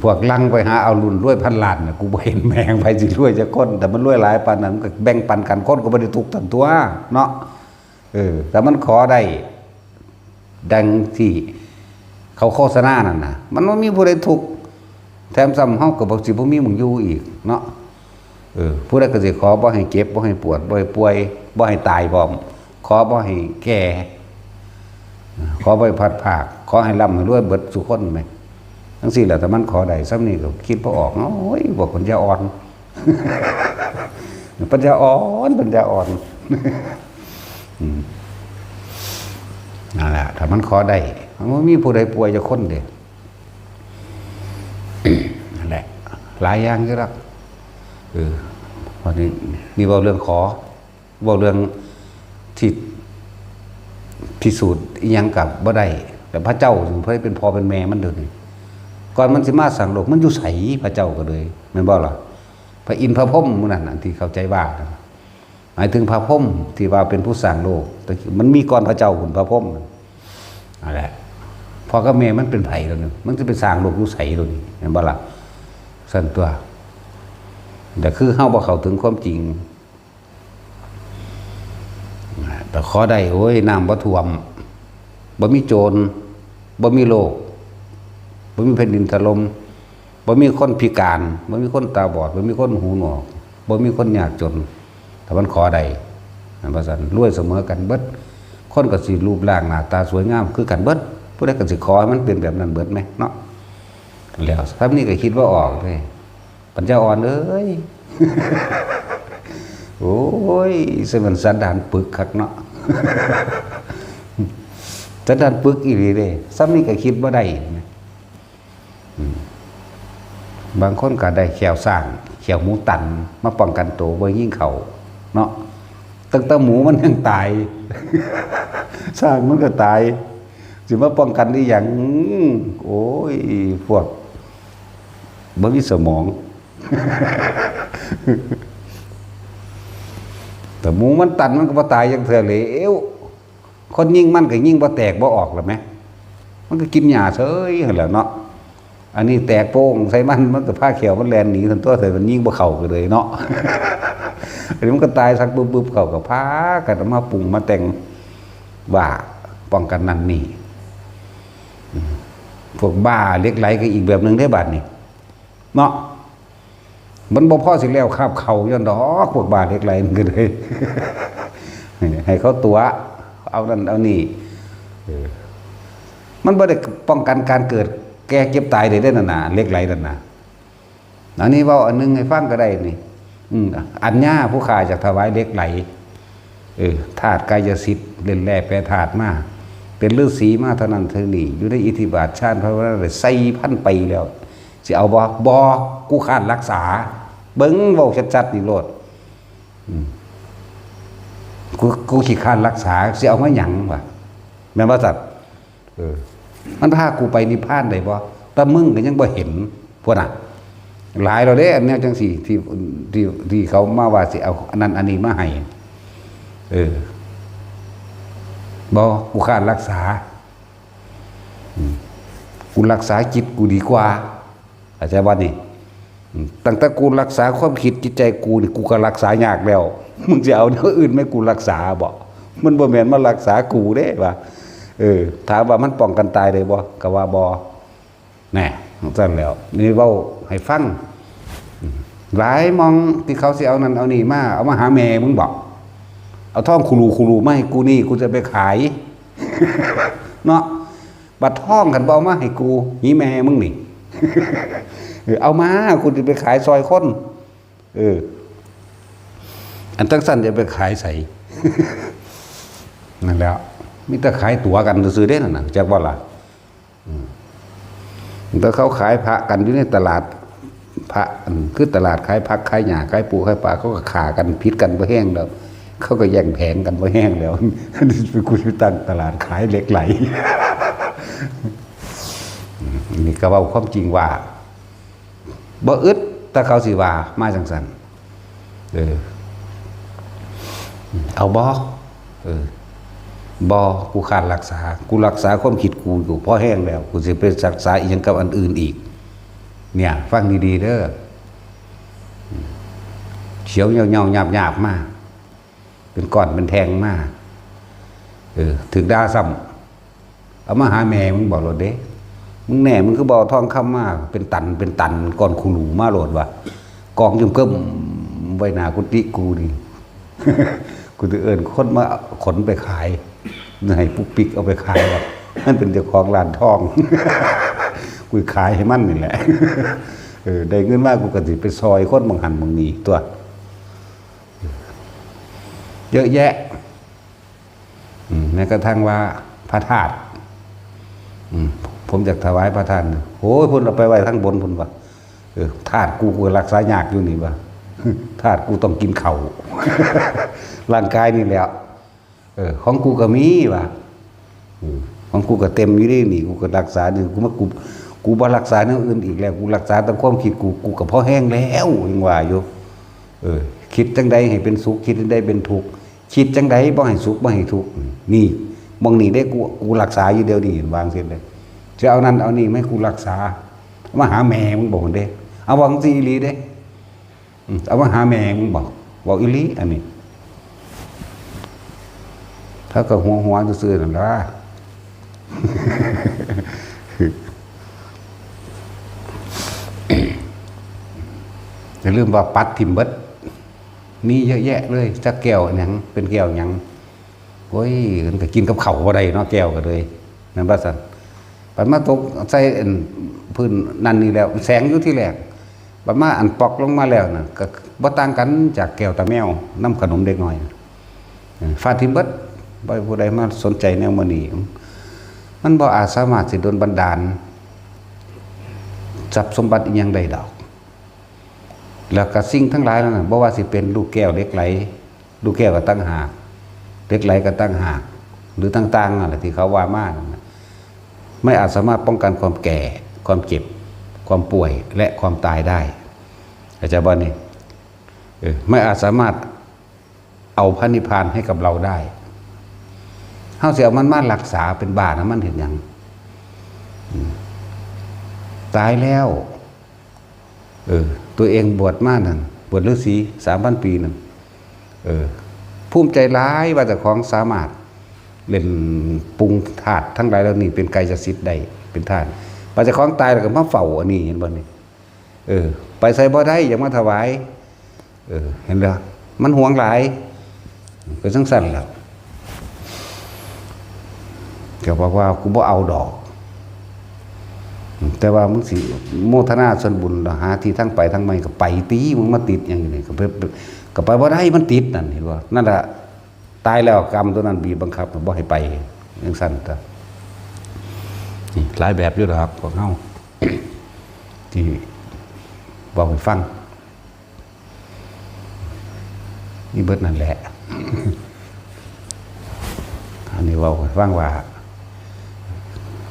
พวกลังไปหาเอารุ่นรวยพันล้านน่ะ กูบ่เห็นแม่งไผสิรวยจักคน แต่มันรวยหลายปานนั้น มันก็แบ่งปันกัน คนก็บ่ได้ทุกข์ตันตัวเนาะ เออ แต่มันขอได้ ดังที่เขาโฆษณานั่นน่ะ มันบ่มีผู้ใดทุกข์ แถมซ้ำเฮาก็บ่ สิบ่มีหม่องอยู่อีกเนาะ เออ ผู้ใดก็สิขอบ่ให้เจ็บ บ่ให้ปวด บ่ให้ป่วย บ่ให้ตายพร้อม ขอบ่ให้แก่ ขอบ่ให้พลัดพราก ขอให้ร่ำให้รวยเบิดซุคนแหม จังซี่แหละ แต่มันขอได้ส่ำนี้ก็คิดบ่ออก โอ้ย พวกปัญญาอ่อน ปัญญาอ่อน ปัญญาอ่อน อืม นั่นแหละ ถ้ามันขอได้ มันบ่มีผู้ใดป่วยจักคนเด้ นั่นแหละ หลายอย่างอยู่ดอก เออ วันนี้ นี่เว้าเรื่องขอ เว้าเรื่องที่พิสูจน์อิหยังก็บ่ได้ แต่พระเจ้าเพิ่นเป็นพ่อเป็นแม่มันเดี๋ยวนี้ ก่อนมันสิมาสร้างโลก มันอยู่ไส พระเจ้าก็เลย แม่นบ่ล่ะ พระอินทร์พระพรหมหมู่นั่นน่ะ ที่เข้าใจว่านะ หมายถึงพระพรหมที่ว่าเป็นผู้สร้างโลก แต่มันมีก่อนพระเจ้าพุ้น พระพรหมนั่นแหละ พ่อกับแม่มันเป็นไผแล้วนี่ มันสิไปสร้างโลกอยู่ไสแล้วนี่ แม่นบ่ล่ะ? ซั่นตั๊ว แต่คือเฮาบ่เข้าถึงความจริง แต่ขอได้ โอ้ย น้ำบ่ท่วม บ่มีโจร บ่มีโรค บ่มีแผ่นดินถล่ม บ่มีคนพิการ บ่มีคนตาบอด บ่มีคนหูหนวก บ่มีคนยากจน ถ้ามันขอได้ ว่าซั่น รวยเสมอกันเบิด คนก็สิรูปร่างหน้าตาสวยงามคือกันเบิด ผู้ใดก็สิขอให้มันเป็นแบบนั้นเบิดแหมเนาะ แล้ว ส่ำนี้ก็คิดบ่ออกเด้ ปัญญาอ่อนเอ้ย โอ้ย สมันสันดานปึกคักเนาะ สันดานปึกอีหลีเด้ ส่ำนี้ก็คิดบ่ได้นะ อืม บางคนก็ได้แข้วช้าง แข้วหมูตัน มาป้องกันตัวบ่ยิงเข้าเนาะ ตั้งแต่หมูมันยังตาย ช้างมันก็ตาย สิมาป้องกันอีหยัง อืม โอ้ย พวกบ่มีสมอง แต่หมูมันตันมันก็บ่ตายจักเทื่อแล้ว คนยิงมันก็ยิงบ่แตกบ่ออกแล้วแหม มันก็กินหญ้าเฉยหั้นแหล้วเนาะ อันนี้แตกโป้งใส่มัน มันก็พาแข้วมันแล่นหนีซั่นตั๊ว แต่มันยิงบ่เข้าก็เลยเนาะ อันนี้มันก็ตายซักบึบๆ เข้า ก็พากันเอามาปรุงมาแต่งว่าป้องกันนั่นนี่ อืม พวกบ้าเหล็กไหลก็อีกแบบหนึ่งเด้บัดนี้ เนาะ มันบ่พอสิแล้วคาบเข่าย้อนดอก พวกบ้าเหล็กไหลมันก็เลย ให้เขาตั๋ว เอานั่นเอานี่ เออ มันบ่ได้ป้องกันการเกิดแก่เจ็บตายได้เด้นั่นน่ะ เหล็กไหลนั่นน่ะ อันนี้เว้าอันนึงให้ฟังก็ได้นี่ อืม อัญญาผู้ข้าอยากถวายเหล็กไหล เออ ธาตุกายสิทธิ์ เล่นแร่แปรธาตุมา เป็นฤาษีมาเท่านั้นเท่านี้ อยู่ในอิทธิบาทฌานภาวนาได้สี่พันปีแล้ว สิเอาบ่ บ่ กูค้านรักษา เบิ่งเว้าชัดๆ นี่โลด อืม กู กูขี้ค้านรักษา สิเอามาหยังวะ แม่นบ่สัตว์ เออ มันพากูไปนิพพานได้บ่ แต่มึงก็ยังบ่เห็น พวกน่ะ หลายแล้วเด้ อันแนวจังซี่ ที่ ที่ ที่เขามาว่าสิเอาอันนั้นอันนี้มาให้ เออ บ่ กูค้านรักษา อืม กูรักษาจิตกูดีกว่า เข้าใจบ่นี่ อืม ตั้งแต่กูรักษาความคิดจิตใจกูนี่ กูก็รักษายากแล้ว มึงจะเอาแนวอื่นมาให้กูรักษาบ่ มันบ่แม่นมารักษากูเด้ว่า เออ ถามว่ามันป้องกันตายได้บ่ ก็ว่าบ่ แน่ ซั่นแล้ว นี่เว้าให้ฟัง อืม หลายหม่องที่เขาสิเอานั่นเอานี่มา เอามาหาแม่มึงบ่ เอาทองคูลูคูลูมาให้กูนี่ กูจะไปขาย เนาะ บัดทองคันบ่เอามาให้กู หีแม่มึงนี่ เออ เอามา กูสิไปขายซอยคน เออ อันจั่งซั่นจะไปขายไส นั่นแหล้ว มีแต่ขายตั๋วกันซื่อๆ เด้นั่นน่ะ จักบ่ล่ะ อืม แต่เขาขายพระกันอยู่ในตลาด พระ อืม คือตลาดขายผักขายหญ้า ขายปูขายปลา เขาก็ฆ่ากันผิดกันบ่แฮงแล้ว เขาก็แย่งแผงกันบ่แฮงแล้ว กูสิตั้งตลาดขายเหล็กไหล อืม นี่ก็เว้าความจริงว่า บ่อึด แต่เขาสิว่ามาจั่งซั่น เออ เอาบ่ เออ บ่ กูค้านรักษา กูรักษาความคิดกูอยู่พอแฮงแล้ว กูสิไปรักษาอีหยังกับอันอื่นอีก เนี่ย ฟังดีๆ เด้อ เขียวเหย้าๆ หยาบๆ มา เป็นก้อนเป็นแท่งมา เออ ถืกด่าซ้ำ เอามาหาแม่มึงบ่โลดเด้ มึงแน่ มึงคือบ่เอาทองคำมา เป็นตัน เป็นตัน เป็นก้อนคูลูมาโลดวะ กองจุ่มเกิ่มไว้หน้ากุฏิกูนี่ กูสิเอิ้นคนมาขนไปขาย ให้ปุ๊กปิ๊กเอาไปขายว่ะ มันเป็นเจ้าของร้านทอง กูขายให้มันนี่แหละ เออ ได้เงินมากูก็สิไปซอยคนหม่องหั่นหม่องนี่ตั๊ว เยอะแยะ อืม แม้กระทั่งว่าพระธาตุ อืม ผมอยากถวายพระธาตุ โอ้ย เพิ่นเอาไปไว้ทางบนพุ้นว่ะ เออ ธาตุกู กูรักษายากอยู่นี่ว่ะ ธาตุกูต้องกินข้าว ร่างกายนี่แหละ เออ ของกูก็มีว่ะ อืม ของกูก็เต็มอยู่นี่ นี่ กูก็รักษานี่ กูมา กู กูบ่รักษาแนวอื่นอีกแล้ว กูรักษาแต่ความคิดกู กูก็พอแฮงแล้ว ยังว่าอยู่ เออ คิดจั่งใดให้เป็นสุข คิดจั่งใดเป็นทุกข์ คิดจั่งใดบ่ให้สุข บ่ให้ทุกข์ นี่ หม่องนี้เด้ กู กูรักษาอยู่เดี๋ยวนี้ วางเสร็จเลย สิเอานั่นเอานี่มาให้กูรักษา มาหาแม่มึงบอกเด้ เอาบอกสิอีหลีเด้ อืม เอามาหาแม่มึงบอก บอกอีหลีอันนี้ ถ้าก็หัวหัวซื่อๆนั่นละ อย่าลืมว่าปัดถิ่มเบิด มีเยอะแยะเลย จักแก้วหยัง เป็นแก้วหยัง โอ้ย มันก็กินกับข้าวบ่ได้เนาะ แก้วก็เลย แม่นบ่ซั่น บัดมาตกใส่อันพื้นนั่นนี่แล้ว แสงอยู่ที่แรก บัดมาอันปอกลงมาแล้วน่ะ ก็บ่ต่างกันจากแก้วตาแมว นำขนมเด็กน้อย เออ ฟาดถิ่มเบิด บ่ให้ผู้ใดมาสนใจแนวมื้อนี้ มันบ่อาจสามารถสิดลบันดาล ทรัพย์สมบัติอิหยังได้ดอก แล้วก็สิ่งทั้งหลายนั้นน่ะ บ่ว่าสิเป็นลูกแก้วเหล็กไหล ลูกแก้วก็ต่างหาก เหล็กไหลก็ต่างหาก หรือต่างๆนั่นแหละที่เขาว่ามานั่นน่ะ ไม่อาจสามารถป้องกันความแก่ ความเจ็บ ความป่วย และความตายได้ เข้าใจบ่นี่ เออ ไม่อาจสามารถเอาพระนิพพานให้กับเราได้ เฮาสิเอามันมารักษาเป็นบ้านะ มันเฮ็ดหยัง อืม ตายแล้ว เออ ตัวเองบวชมานั่น บวชฤาษี สามพัน ปีนั่น เออ ภูมิใจหลายว่าเจ้าของสามารถเล่นปรุงธาตุทั้งหลายเหล่านี้เป็นกายสิทธิ์ได้ เป็นธาตุ ว่าเจ้าของตายแล้วก็มาเฝ้าอันนี้ เห็นบ่นี่ เออ ไปไสบ่ได้ อยากมาถวาย เออ เห็นแล้ว มันหวงหลาย ก็จั่งซั่นแหละ ก็บอกว่า "กูบ่เอาดอก แต่ว่ามึงสิโมทนาส่วนบุญ หาที่ทางไปทางมาก็ไปติ มึงมาติดหยังอยู่นี่ ก็ไป ก็ไปบ่ได้ มันติดนั่น เห็นบ่ นั่นล่ะ ตายแล้วกรรมตัวนั้นบีบบังคับ บ่ให้ไป จั่งซั่นตั๊ว นี่หลายแบบอยู่ดอก พวกเฮา ที่บอกให้ฟัง นี่เบิดนั่นแหละ อันนี้เว้าให้ฟังว่า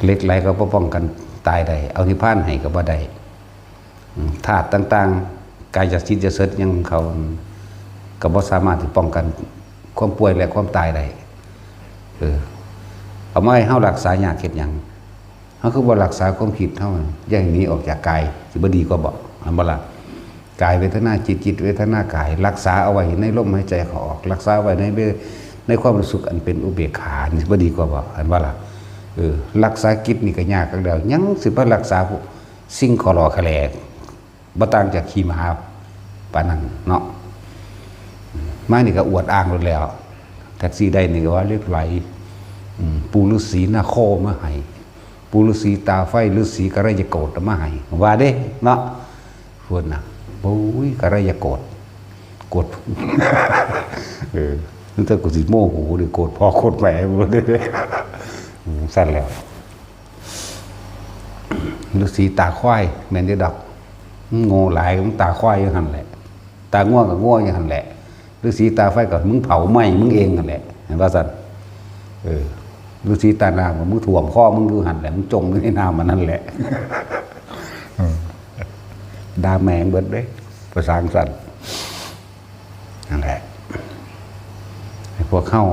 เหล็กไหลก็บ่ป้องกันตายได้ เอานิพพานให้ก็บ่ได้ อืม ธาตุต่างๆ กายสิทธิ์สิทธิ์หยังของเขา ก็บ่สามารถที่ป้องกันความป่วยและความตายได้ เออ เอามาให้เฮารักษายากเฮ็ดหยัง เฮาคือบ่รักษาความคิดเฮา อย่าให้หนีออกจากกาย สิบ่ดีกว่าบ่ อันบ่ล่ะ กายเวทนาจิต จิตเวทนากาย รักษาเอาไว้ในลมหายใจเข้าออก รักษาไว้ในเว ในความรู้สึกอันเป็นอุเบกขา นี่สิบ่ดีกว่าบ่ อันบ่ล่ะ เออ รักษาจิตนี่ก็ยากแล้ว ยังสิไปรักษาพวกสิ่งขอหล่อขะแหล บ่ต่างจากขี้หมาปานนั้นเนาะ มานี่ก็อวดอ้างหมดแล้ว แท็กซี่ได้นี่ก็ว่าเหล็กไหล อืม ปู่ฤาษีนาคอมาให้ ปู่ฤาษีตาไฟ ฤาษีกรยโกตมาให้ ว่าเด้เนาะ พูดนะ โอ้ย กรยโกต โกต เออ ตั้งแต่กูสิโมโหเลย โกตพ่อโกตแม่หมดเลย อืม ซั่นแล้ว ฤาษีตาควาย แม่นอยู่ดอก มึงโง่หลาย มึงตาควายอยู่หั่นแหละ ตาง่วงก็ง่วงอยู่หั่นแหละ ฤาษีตาไฟก็มึงเผาไหม้มึงเองหั่นแหละ เห็นว่าซั่น เออ ฤาษีตาน้ำก็มึงถ่วมคอมึงอยู่หั่นแหละ มึงจมอยู่ในน้ำมันนั่นแหละ เออ ด่าแม่งเบิดเด้ ภาษาอังกฤษ นั่นแหละ ให้พวกเฮา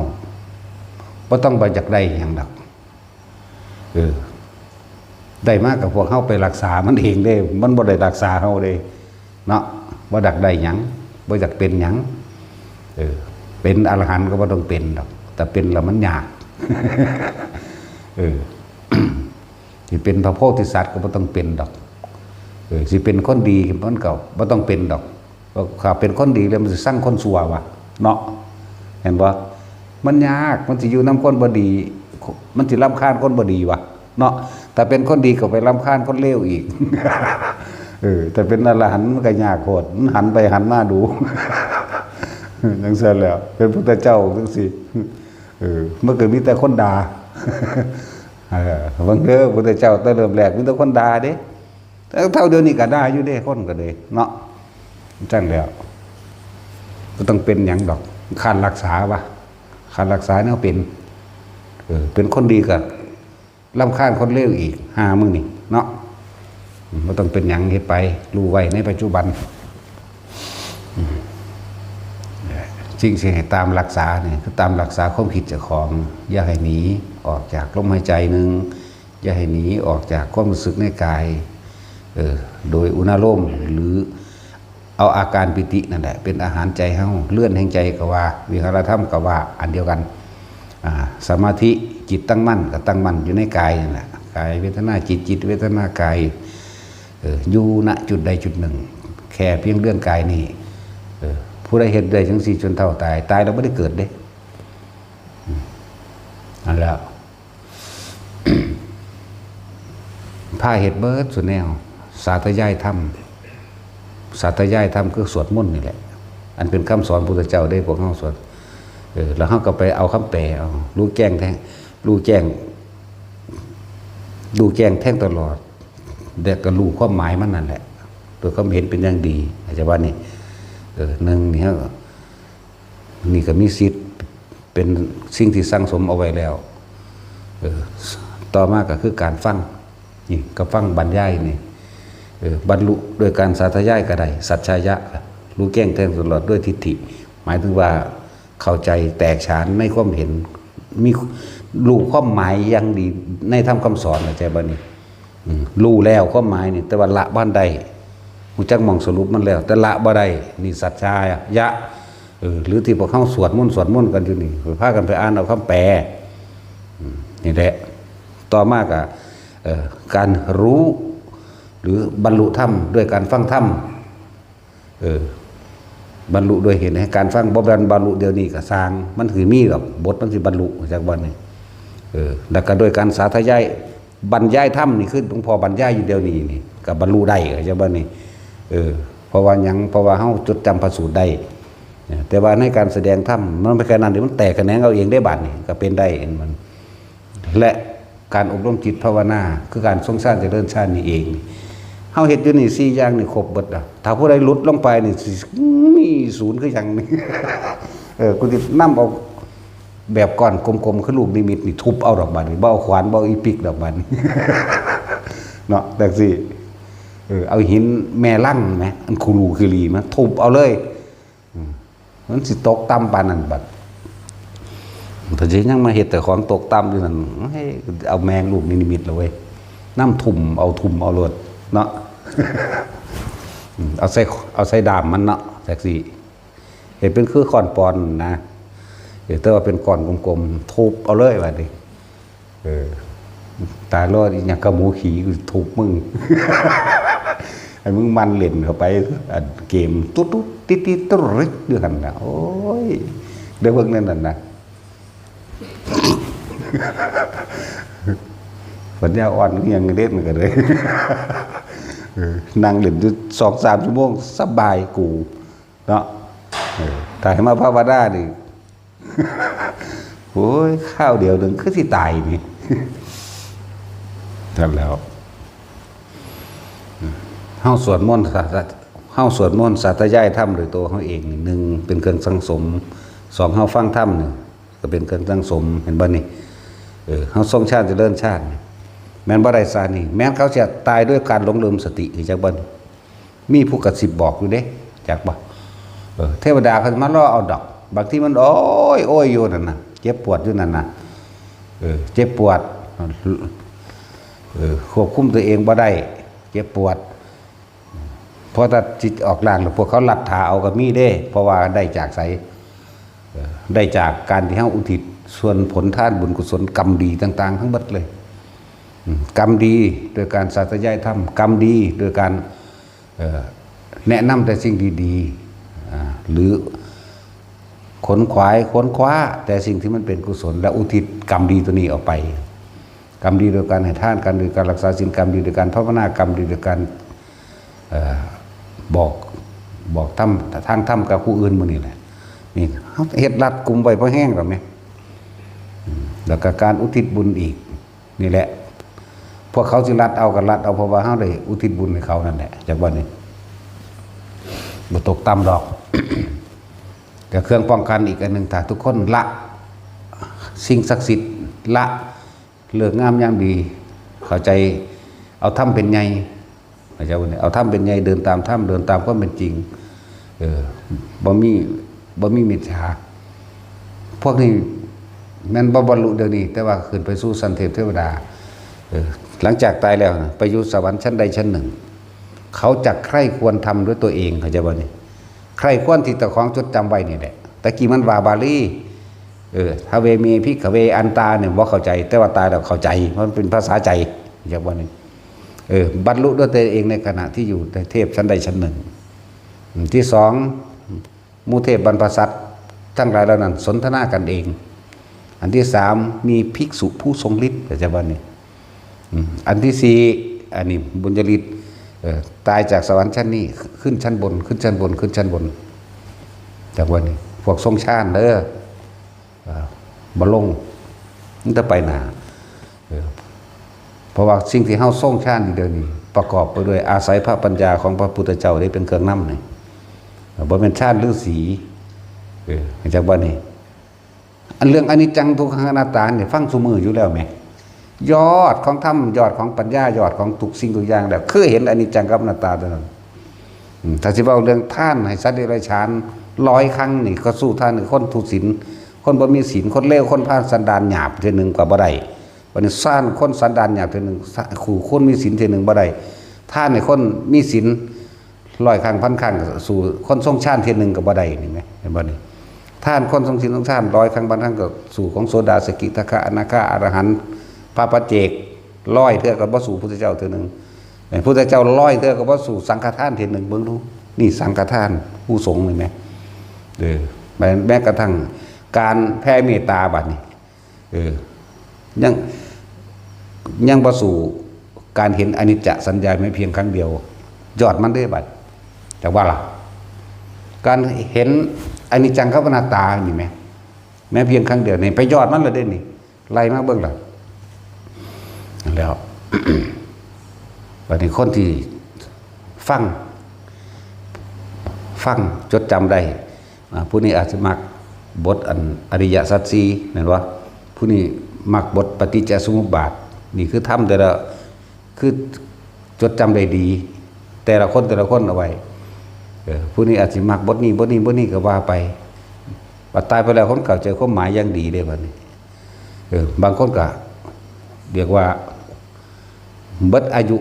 บ่ต้องไปอยากได้หยังดอก เออ ได้มากับพวกเฮาไปรักษามันเองเด้ มันบ่ได้รักษาเฮาเด้ เนาะ บ่อยากได้หยัง บ่อยากเป็นหยัง เออ เป็นอรหันต์ก็บ่ต้องเป็นดอก แต่เป็นแล้วมันยาก เออ สิเป็นพระโพธิสัตว์ก็บ่ต้องเป็นดอก เออ สิเป็นคนดีมันก็บ่ต้องเป็นดอก ถ้าเป็นคนดีแล้วมันสิซังคนชั่ววะ เนาะ เห็นบ่ มันยาก มันสิอยู่นำคนบ่ดี มันสิรำคาญคนบ่ดีวะ เนาะ ถ้าเป็นคนดีก็ไปรำคาญคนเลวอีก เออ แต่เป็นอรหันต์มันก็ยากโพด มันหันไปหันมาดู จั่งซั่นแหล้ว เป็นพุทธเจ้าจั่งซี้ เออ มันก็มีแต่คนด่า เออ บางเทื่อพุทธเจ้าแต่เริ่มแรกมีแต่คนด่าเด้ แต่เท่าเดี๋ยวนี้ก็ด่าอยู่เด้ คนก็เลยเนาะ จั่งแล้ว บ่ต้องเป็นหยังดอก คันรักษาวะ คันรักษาแนวเป็น เออ เป็นคนดีก็รำคาญคนเลวอีก หามึงนี่เนาะ บ่ต้องเป็นหยัง เฮ็ดไป รู้ไว้ในปัจจุบัน สิ่งที่ให้ตามรักษานี่ คือตามรักษาความคิดเจ้าของ อย่าให้หนีออกจากลมหายใจหนึ่ง อย่าให้หนีออกจากความรู้สึกในกาย เออ โดยอุณาโลม หรือเอาอาการปีตินั่นแหละ เป็นอาหารใจเฮา เรือนแห่งใจก็ว่า วิหารธรรมก็ว่า อันเดียวกัน อ่า สมาธิ จิตตั้งมั่นก็ตั้งมั่นอยู่ในกายนั่นแหละ กายเวทนาจิต จิตเวทนากาย เออ อยู่ณจุดใดจุดหนึ่ง แค่เพียงเรื่องกายนี่ เออ ผู้ใดเฮ็ดได้จังซี่จนเฒ่าตาย ตายแล้วบ่ได้เกิดเด้ อืม นั่นแหละ พาเฮ็ดเบิดซุแนว สาธยายธรรม สาธยายธรรมคือสวดมนต์นี่แหละ อันเป็นคำสอนพุทธเจ้าเด้ พวกเฮาสวด เออ แล้วเฮาก็ไปเอาคำแปลเอา รู้แจ้งแทง รู้แจ้ง รู้แจ้งแทงตลอด แต่ก็รู้ความหมายมันนั่นแหละ โดยความเห็นเป็นอย่างดี อาจจะว่านี่ เออ หนึ่งนี่เฮา นี่ก็มีสิทธิ์เป็นสิ่งที่สั่งสมเอาไว้แล้ว เออ ต่อมาก็คือการฟัง นี่ก็ฟังบรรยายนี่ เออ บรรลุโดยการสาธยายก็ได้ สัจฉายะ รู้แจ้งแทงตลอดด้วยทิฏฐิ หมายถึงว่าเข้าใจแตกฉานในความเห็น มี รู้ความหมายอย่างดีในธรรมคำสอน เข้าใจบ่นี่ อืม รู้แล้วความหมายนี่ แต่ว่าละบ่ได้ รู้จักหม่องสรุปมันแล้ว แต่ละบ่ได้ นี่สัจฉายะ เออ หรือที่พวกเฮาสวดมนต์ สวดมนต์กันอยู่นี่ พากันไปอ่านเอาคำแปล อืม นี่แหละ ต่อมาก็ เอ่อ การรู้ หรือบรรลุธรรมด้วยการฟังธรรม เออ บรรลุด้วยเหตุ ให้การฟัง บ่แม่นบรรลุเดี๋ยวนี้ก็ซ่าง มันสิมีดอก บทมันสิบรรลุ จักบ่นี่ เออ แล้วก็โดยการสาธยาย บรรยายธรรมนี่คือหลวงพ่อบรรยายอยู่เดี๋ยวนี้นี่ ก็บรรลุได้ จักบ่นี่ เออ เพราะว่าหยัง เพราะว่าเฮาจดจำพระสูตรได้ แต่ว่าในการแสดงธรรม มันบ่แค่นั้นเด้ มันแตกแขนงเอาเองได้บัดนี่ ก็เป็นได้ มัน และการอบรมจิตภาวนา คือการทรงฌานเจริญฌานนี่เอง เฮาเฮ็ดอยู่นี่สี่อย่างนี่ครบเบิดแล้ว ถ้าผู้ใดหลุดลงไปนี่สิมีศูนย์คือหยังนี่ เออ กูสินำเอาแบบก้อนกลมๆ คือลูกนิมิตนี่ทุบเอาดอกบัดนี่ บ่เอาขวาน บ่เอาอีปิกดอกบัดนี่ เนาะ จังซี่ เออ เอาหินแม่ลังแหม อันคูรูคีรีมาทุบเอาเลย อืม มันสิตกต่ำปานนั้นบัด ถ้าสิยังมาเฮ็ดแต่ของตกต่ำอยู่นั่น เฮ้ย เอาแมงลูกนิมิตแล้วเว้ย นำทุ่มเอา ทุ่มเอาโลดเนาะ อืม เอาใส่ เอาใส่ด้ามมันเนาะ จังซี่ เฮ็ดเป็นคือค้อนปอนนะ เออ แต่ว่าเป็นก้อนกลมๆ ทุบเอาเลยบัดนี้ เออ ตายแล้ว อีหยังกับหมูขี่ กูทุบมึง ให้มึงมันเล่นเข้าไป อันเกมตุ๊ดตุ๊ดติดติดตุ๊ดริดอยู่หั่นน่ะ โอ้ย ได้เบิ่งแนวนั้นนะ ปัญญาอ่อนอิหยังเล่นกันเลย เออ นั่งเล่นอยู่สองสามชั่วโมง สบายกู เนาะ เออ ถ้าให้มาภาวนานี่ โอ้ย คราวเดียวหนึ่งคือสิตายนี่ นั่นแหล้ว เฮาสวดมนต์สา เฮาสวดมนต์สาธยายธรรมโดยตัวเฮาเองนี่ หนึ่ง เป็นเครื่องสั่งสม สอง เฮาฟังธรรมนี่ ก็เป็นเครื่องสั่งสม เห็นบ่นี่ เออ เฮาทรงฌานเจริญฌานนี่ แม่นบ่ได้ซะนี่ แม่นเขาสิตายด้วยการหลงลืมสติ รู้จักบ่นี่ มีผู้กระซิบบอกอยู่เด้ จักบ่ เออ เทวดาเขามารอเอาดอก บางทีมันโอ้ย โอ้ยอยู่นั่นน่ะ เจ็บปวดอยู่นั่นน่ะ เออ เจ็บปวด เออ ควบคุมตัวเองบ่ได้ เจ็บปวด เพราะถ้าจิตออกร่างแล้ว พวกเขาลัดท่าเอาก็มีเด้ เพราะว่าได้จากไส เออ ได้จากการที่เฮาอุทิศส่วนผลทานบุญกุศลกรรมดีต่างๆ ทั้งหมดเลย อืม กรรมดีโดยการสาธยายธรรม กรรมดีโดยการ เอ่อ แนะนำแต่สิ่งดีๆ อ่า หรือขนขวาย ขนคว้าแต่สิ่งที่มันเป็นกุศล และอุทิศกรรมดีตัวนี้ออกไป กรรมดีโดยการให้ทาน กรรมดีโดยการรักษาศีล กรรมดีโดยการภาวนา กรรมดีโดยการ เอ่อ บอก บอกธรรม ทางธรรมกับผู้อื่นหมู่นี่แหละ นี่ เฮาเฮ็ดรัดกุมไว้พอแฮงแล้วแหม อืม แล้วก็การอุทิศบุญอีก นี่แหละ พวกเขาสิลัดเอาก็ลัดเอา เพราะว่าเฮาได้อุทิศบุญให้เขานั่นแหละ จักว่านี่ บ่ตกต่ำดอก ก็เครื่องป้องกันอีกอันหนึ่ง ถ้าทุกคนละสิ่งศักดิ์สิทธิ์ ละฤกษ์งามยามดี เข้าใจ เอาธรรมเป็นใหญ่ เข้าใจบ่นี่ เอาธรรมเป็นใหญ่ เดินตามธรรม เดินตามความเป็นจริง เออ บ่มี บ่มีมิจฉา พวกนี้แม่นบ่บรรลุเดี๋ยวนี้ แต่ว่าขึ้นไปสู่ชั้นเทพเทวดา เออ หลังจากตายแล้วนะ ไปอยู่สวรรค์ชั้นใดชั้นหนึ่ง เขาจะใคร่ครวญธรรมด้วยตัวเอง เข้าใจบ่นี่ ใคร่ครวญที่เจ้าของจดจำไว้นี่แหละ ตะกี้มันว่าบาลี เออ ทเวเม ภิกขเว อันตาเนี่ยบ่เข้าใจ แต่ว่าตายแล้วเข้าใจ มันเป็นภาษาใจ เข้าใจบ่นี่ เออ บรรลุด้วยตัวเองในขณะที่อยู่ในเทพชั้นใดชั้นหนึ่ง ที่สอง หมู่เทพบรรพสัตว์ทั้งหลายเหล่านั้นสนทนากันเอง อันที่สาม มีภิกษุผู้ทรงฤทธิ์ เข้าใจบ่นี่ อืม อันที่สี่ อันนี้บุญยฤทธิ์ เอ่อ ตายจากสวรรค์ชั้นนี้ ขึ้นชั้นบน ขึ้นชั้นบน ขึ้นชั้นบน จากวันนี้ พวกทรงฌานเด้อ เอ่อ บ่ลง มันจะไปหน้า เออ เพราะว่าสิ่งที่เฮาทรงฌานอยู่เดี๋ยวนี้ ประกอบไปด้วยอาศัยพระปัญญาของพระพุทธเจ้าได้เป็นเครื่องนำนี่ เออ บ่แม่นฌานฤาษี เออ จากวันนี้ อันเรื่องอนิจจังทุกขังอนัตตาเนี่ยฟังซุมื้ออยู่แล้วแหม ยอดของธรรม ยอดของปัญญา ยอดของทุกสิ่งทุกอย่างแล้ว คือเห็นอนิจจังกับอนัตตาเท่านั้น อืม ถ้าสิเว้าเรื่องทานให้สัตว์เดรัจฉานร้อยครั้งนี่ ก็สู้ทานให้คนทุศีล คนบ่มีศีล คนเลว คนพาลสันดานหยาบเทื่อหนึ่งก็บ่ได้ วันนี้ทานคนสันดานหยาบเทื่อหนึ่ง สู้คนมีศีลเทื่อหนึ่งบ่ได้ ทานให้คนมีศีลร้อยครั้งพันครั้งก็สู้คนทรงฌานเทื่อหนึ่งก็บ่ได้ นี่แหม เห็นบ่นี่ ทานคนทรงศีลทรงฌานร้อยครั้งพันครั้งก็สู้ของโสดา สกิทาคา อนาคา อรหันต์ พระปัจเจกร้อยเทื่อก็บ่สู้พุทธเจ้าเทื่อหนึ่ง เอ้ย พุทธเจ้าร้อยเทื่อก็บ่สู้สังฆทานเทื่อหนึ่ง เบิ่งดู นี่สังฆทานผู้สงฆ์นี่แหม เออ แม้ แม้กระทั่งการแผ่เมตตาบัดนี้ เออ ยัง ยังบ่สู้การเห็นอนิจจสัญญาแม้เพียงครั้งเดียว ยอดมันเด้บัด แต่ว่าล่ะ การเห็นอนิจจังกับอนัตตานี่แหม แม้เพียงครั้งเดียวนี่ไปยอดมันแล้วเด้นี่ ไล่มาเบิ่งล่ะ แล้ว บัดนี้คนที่ฟัง ฟังจดจำได้ อ่า ผู้นี้อาจจะมักบทอันอริยสัจสี่ แม่นบ่ ผู้นี้มักบทปฏิจจสมุปบาท นี่คือธรรมแต่ละ คือจดจำได้ดี แต่ละคนแต่ละคนเอาไว้ เออ ผู้นี้อาจสิมักบทนี้ บทนี้ บทนี้ก็ว่าไป บัดตายไปแล้วคนเข้าใจความหมายอย่างดีเด้บัดนี้ เออ บางคนก็เรียกว่าเบิดอายุ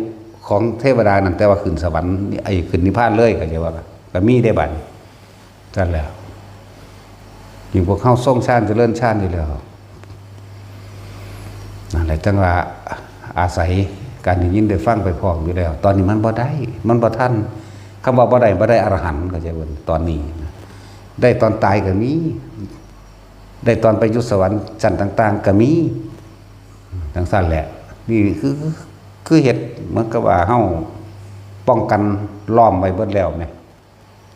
ของเทวดานั่น แต่ว่าขึ้นสวรรค์ ไอ้ขึ้นนิพพานเลย เข้าใจบ่ล่ะ ก็มีเด้บัดนี้ นั่นแหละ ยิ่งพวกเฮาทรงฌานเจริญฌานอยู่แล้ว นั่นแหละ จั่งว่าอาศัยการได้ยินได้ฟังไปพร้อมอยู่แล้ว ตอนนี้มันบ่ได้ มันบ่ทัน คำว่าบ่ได้ บ่ได้อรหันต์ เข้าใจบ่ ตอนนี้นะ ได้ตอนตายก็มี ได้ตอนไปอยู่สวรรค์ชั้นต่างๆ ก็มี จั่งซั้นแหละ นี่คือ คือเฮ็ดเหมือนกับว่าเฮาป้องกันล้อมไว้เบิดแล้วแหม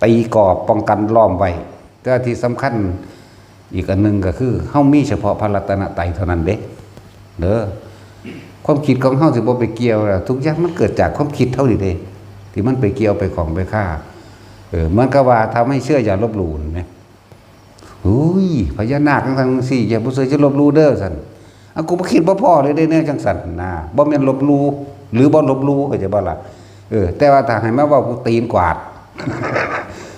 ตีกรอบป้องกันล้อมไว้ แต่ที่สำคัญอีกอันหนึ่งก็คือ เฮามีเฉพาะพระรัตนตรัยเท่านั้นเด้ เด้อ ความคิดของเฮาสิบ่ไปเกี่ยวแล้ว ทุกอย่างมันเกิดจากความคิดเฮานี่เด้ ที่มันไปเกี่ยวไปข้องไปคา เออ เหมือนกับว่า ถ้าไม่เชื่ออย่าลบหลู่ เห็นไหม อุ้ย พญานาคจั่งซั่นจั่งซี้ อย่าบ่เชื่ออย่าลบหลู่เด้อ ซั่น อ่ะ กูบ่คิดบ่พ้อเลยเด้ แนวจั่งซั่นนะ บ่แม่นลบหลู่ หรือบ่ลบหลู่ เข้าใจบ่ล่ะ เออ แต่ว่าถ้าให้มาเว้า กูตีนกวาด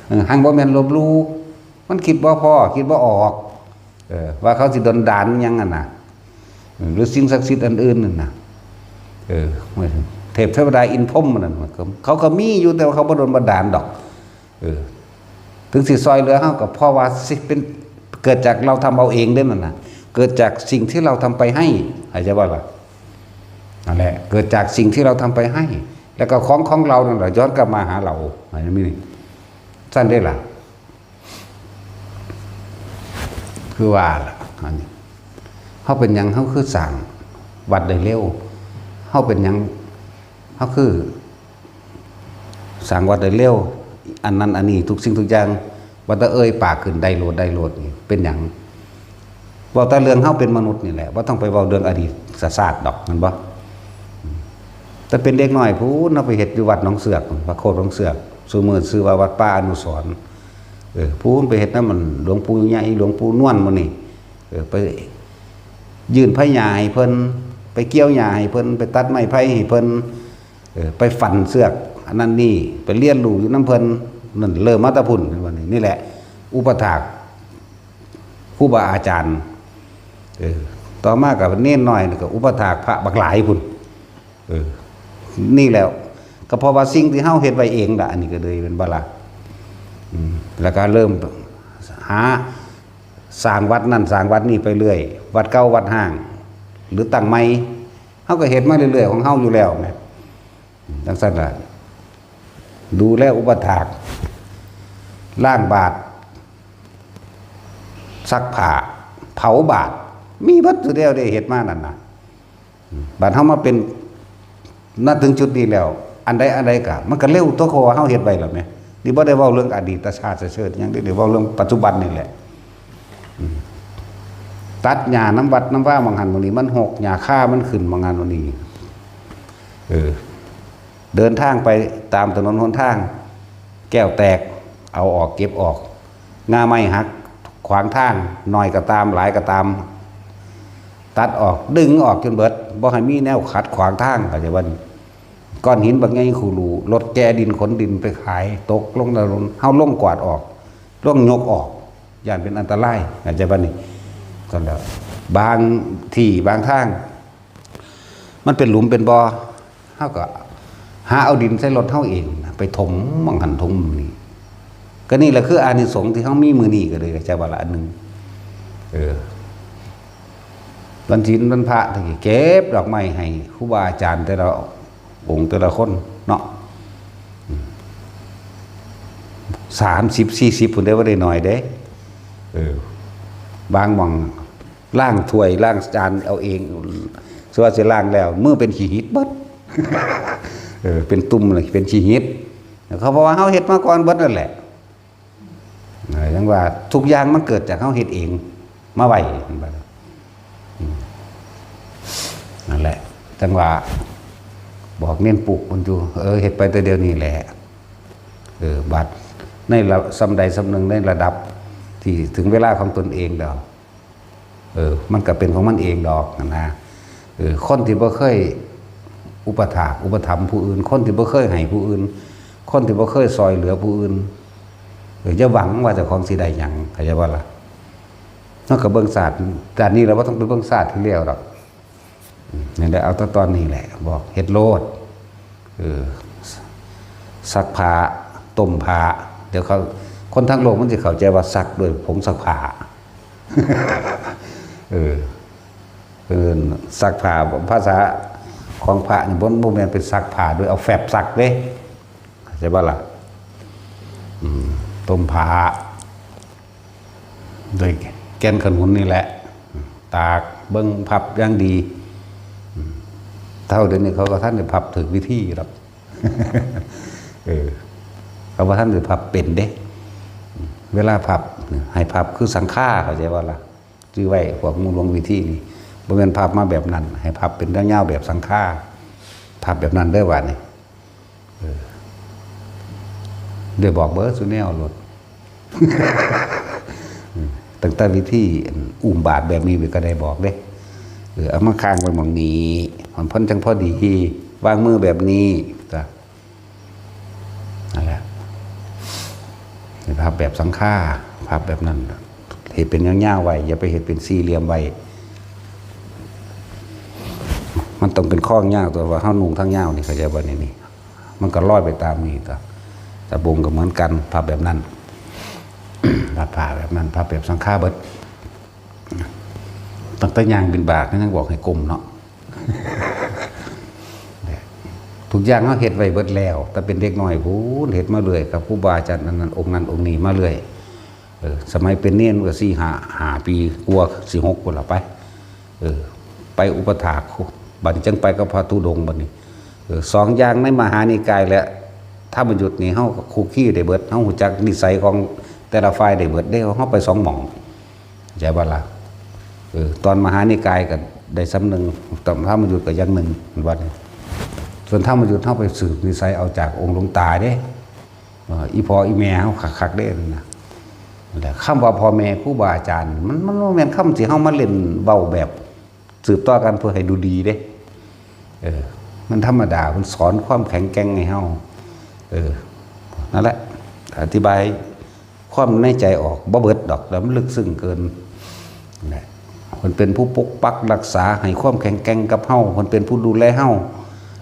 เออ หังบ่แม่นลบหลู่ มันคิดบ่พ้อ คิดบ่ออก เออ ว่าเขาสิดลดานหยังหั่นน่ะ เออ หรือสิ่งศักดิ์สิทธิ์อันอื่นนั่นน่ะ เออ เทพเทวดาอินทร์พรหมนั่นน่ะ เขาก็มีอยู่ แต่ว่าเขาบ่ดลบันดาลดอก เออ ถึงสิซอยเหลือเฮาก็เพราะว่าสิเป็น เกิดจากเราทำเอาเองเด้นั่นน่ะ เกิดจากสิ่งที่เราทำไปให้ เข้าใจบ่ล่ะ นั่นแหละ เกิดจากสิ่งที่เราทำไปให้ แล้วก็ของของเรานั่นแหละย้อนกลับมาหาเรา อันนี้ ซั่นเด้ล่ะ คือว่าล่ะ อันนี้ เฮาเป็นหยังเฮาคือสร้างวัดได้เร็ว เฮาเป็นหยังเฮาคือ สร้างวัดได้เร็ว อันนั้นอันนี้ทุกสิ่งทุกอย่าง ว่าแต่เอ่ยปากขึ้นได้โลดได้โลดนี่ เป็นหยัง เว้าแต่เรื่องเฮาเป็นมนุษย์นี่แหละ บ่ต้องไปเว้าเรื่องอดีตศาสตร์ดอก แม่นบ่ แต่เป็นเด็กน้อยพู้น เฮาไปเฮ็ดอยู่วัดหนองเสือก พระโคตรหนองเสือก ซุมื้อชื่อว่าวัดป่าอนุสรณ์ เออ พู้นไปเฮ็ดนำมันหลวงปู่ใหญ่ หลวงปู่นวลหมู่นี่ เออ ไปยื่นไผหญ้าให้เพิ่น ไปเกี่ยวหญ้าให้เพิ่น ไปตัดไม้ไผ่ให้เพิ่น เออ ไปฟันเสือก อันนั้นนี่ ไปเรียนรู้อยู่นำเพิ่น นั่นเริ่มมาแต่พุ้น ว่านี่ นี่แหละ อุปถากครูบาอาจารย์ เออ ต่อมาก็เณรน้อยนี่ก็อุปถากพระบักหลายพุ้น เออ นี่แหละ ก็เพราะว่าสิ่งที่เฮาเฮ็ดไว้เองล่ะ อันนี้ก็เลยเป็นบ่ล่ะ อืม แล้วก็เริ่มหาสร้างวัดนั่นสร้างวัดนี่ไปเรื่อย วัดเก่าวัดฮ้าง หรือตั้งใหม่ เฮาก็เฮ็ดมาเรื่อยๆของเฮาอยู่แล้วแหม จั่งซั่นล่ะ ดูแลอุปถาก ล้างบาตร ซักผ้า เผาบาตร มีเบิดซุแนวเด้ เฮ็ดมานั่นน่ะ บัดเฮามาเป็น ณ ถึงจุดนี้แล้ว อันใดอันใดก็ มันก็เร็วตั๊ว เพราะว่าเฮาเฮ็ดไว้แล้วแหม นี่บ่ได้เว้าเรื่องอดีตชาติเชิดหยังเด้ นี่เว้าเรื่องปัจจุบันนี่แหละ อืม ตัดหญ้านำวัดนำวาหม่องหั่นหม่องนี้ มันฮก หญ้าคามันขึ้นหม่องหั่นหม่องนี้ เออ เดินทางไปตามถนนหนทาง แก้วแตก เอาออก เก็บออก ง่าไม้หัก ขวางทาง น้อยก็ตาม หลายก็ตาม ตัดออก ดึงออกจนเบิด บ่ให้มีแนวขัดขวางทาง เข้าใจบ่นี่ ก้อนหินบักใหญ่คูหลู รถแก่ดินขนดินไปขาย ตกลงถนน เฮาลงกวาดออก ลงยกออก ย่านเป็นอันตราย เข้าใจบ่นี่ ก็แล้ว บางที่บางทาง มันเป็นหลุมเป็นบ่อ เฮาก็หาเอาดินใส่รถเฮาเอง ไปถมหม่องหั่นถมหม่องนี้ ก็นี่แหละคืออานิสงส์ที่เฮามีมื้อนี้ ก็เลย เข้าใจบ่ล่ะ อันหนึ่ง เออ วันศีลวันพระ เก็บดอกไม้ให้ครูบาอาจารย์แต่ละองค์แต่ละคนเนาะ อืม สามสิบ สี่สิบพุ้นเด้ บ่ได้น้อยเด้ เออ บางหม่องล้างถ้วยล้างจานเอาเอง ส่วนสิล้างแล้ว มือเป็นขี้หิดเบิด เออ เป็นตุ่มเลย เป็นขี้หิด เขาบอกว่าเฮาเฮ็ดมาก่อนเบิดนั่นแหละ เออ จั่งว่าทุกอย่างมันเกิดจากเฮาเฮ็ดเอง มาไว้ อืม นั่นแหละ จั่งว่า บอกเน้นปลูกมันอยู่ เออ เฮ็ดไปแต่เดี๋ยวนี้แหละ เออ บัดในระ ส่ำใดส่ำหนึ่งในระดับที่ถึงเวลาของตนเองแล้ว เออ มันก็เป็นของมันเองดอกนะ เออ คนที่บ่เคยอุปถากอุปถัมภ์ผู้อื่น คนที่บ่เคยให้ผู้อื่น คนที่บ่เคยซอยเหลือผู้อื่น เออ อย่าหวังว่าเจ้าของสิได้หยัง เข้าใจบ่ล่ะ นอกจากเบิ่งชาติ ด้านนี้เราบ่ต้องไปเบิ่งชาติที่แล้วดอก อืม นี่แหละ เอาแต่ตอนนี้แหละ บอกเฮ็ดโลด เออ ซักผ้า ต้มผ้า เดี๋ยวเขา คนทั้งโลกมันสิเข้าใจว่าซักด้วยผงซักผ้า เออ เออ ซักผ้า ภาษาของพระนี่บ่ บ่แม่นไปซักผ้าด้วยเอาแฟบซักเด้ เข้าใจบ่ล่ะ อืม ต้มผ้า ด้วยแก่นขนุนนี่แหละ ตาก เบิ่งพับอย่างดี อืม เฒ่าเดี๋ยวนี้เขาก็ทันได้พับถืกวิธีดอก เออ เขาบ่ทันได้พับเป็นเด้ เวลาพับ ให้พับคือสังฆา เข้าใจบ่ล่ะ จื่อไว้ พวกหมู่หลวงวิธีนี่ บ่แม่นพับมาแบบนั้น ให้พับเป็นยาวๆแบบสังฆา พับแบบนั้นเด้อ ว่านี่ เออ ได้บอกเบิดซุแนวโลด ตั้งแต่วิธี อัน อุ้มบาตรแบบนี้ก็ได้บอกเด้ เออ เอามาค้างไว้หม่องนี้ มันเพิ่นจั่งพอดี วางมือแบบนี้ จ้ะ นั่นแหละ ให้พับแบบสังฆา พับแบบนั้น เฮ็ดเป็นยาวๆไว้ อย่าไปเฮ็ดเป็นสี่เหลี่ยมไว้ มันต้องเป็นข้อยาว แต่ว่าเฮานุ่งทางยาวนี่ เข้าใจบ่นี่ นี่ มันก็ลอยไปตามนี้ ตะ ตะบงก็เหมือนกัน พับแบบนั้น พับผ้าแบบนั้น พับแบบสังฆาเบิด ตั้งแต่ย่างบิณฑบาตก็ยังบอกให้ก้มเนาะ ทุกอย่างเฮาเฮ็ดไว้เบิดแล้ว แต่เป็นเด็กน้อยพู้น เฮ็ดมาเรื่อยกับครูบาอาจารย์อันนั้นองค์นั้นองค์นี้มาเรื่อย เออ สมัยเป็นเณรก็สี่ห้า ห้าปีกว่า สิหกพุ้นละไป เออ ไปอุปถาก บัดนี้จั่งไปกับพระธุดงค์บัดนี้ เออ สองอย่างในมหานิกายและธรรมยุตนี่ เฮาก็คุกคีได้เบิด เฮารู้จักนิสัยของแต่ละฝ่ายได้เบิดเด้ เฮาไปสองหม่อง เข้าใจบ่ล่ะ เออ ตอนมหานิกายก็ได้ส่ำหนึ่ง ตอนธรรมยุตก็อย่างหนึ่ง บัดนี้ ส่วนธรรมยุตเฮาไปสืบนิสัยเอาจากองค์หลวงตาเด้ เอ่อ อีพ่ออีแม่เฮาคักๆเด้นั่นนะ นั่นแหละ คำว่าพ่อแม่ครูบาอาจารย์ มัน มันบ่แม่นคำที่เฮามาเล่นเว้าแบบสืบต่อกันเพื่อให้ดูดีเด้ เออ มันธรรมดา มันสอนความแข็งแกร่งให้เฮา เออ นั่นแหละ อธิบายความในใจออกบ่เบิดดอก แล้วมันลึกซึ้งเกิน นั่นแหละ เพิ่นเป็นผู้ปกปักรักษาให้ความแข็งแกร่งกับเฮา เพิ่นเป็นผู้ดูแลเฮา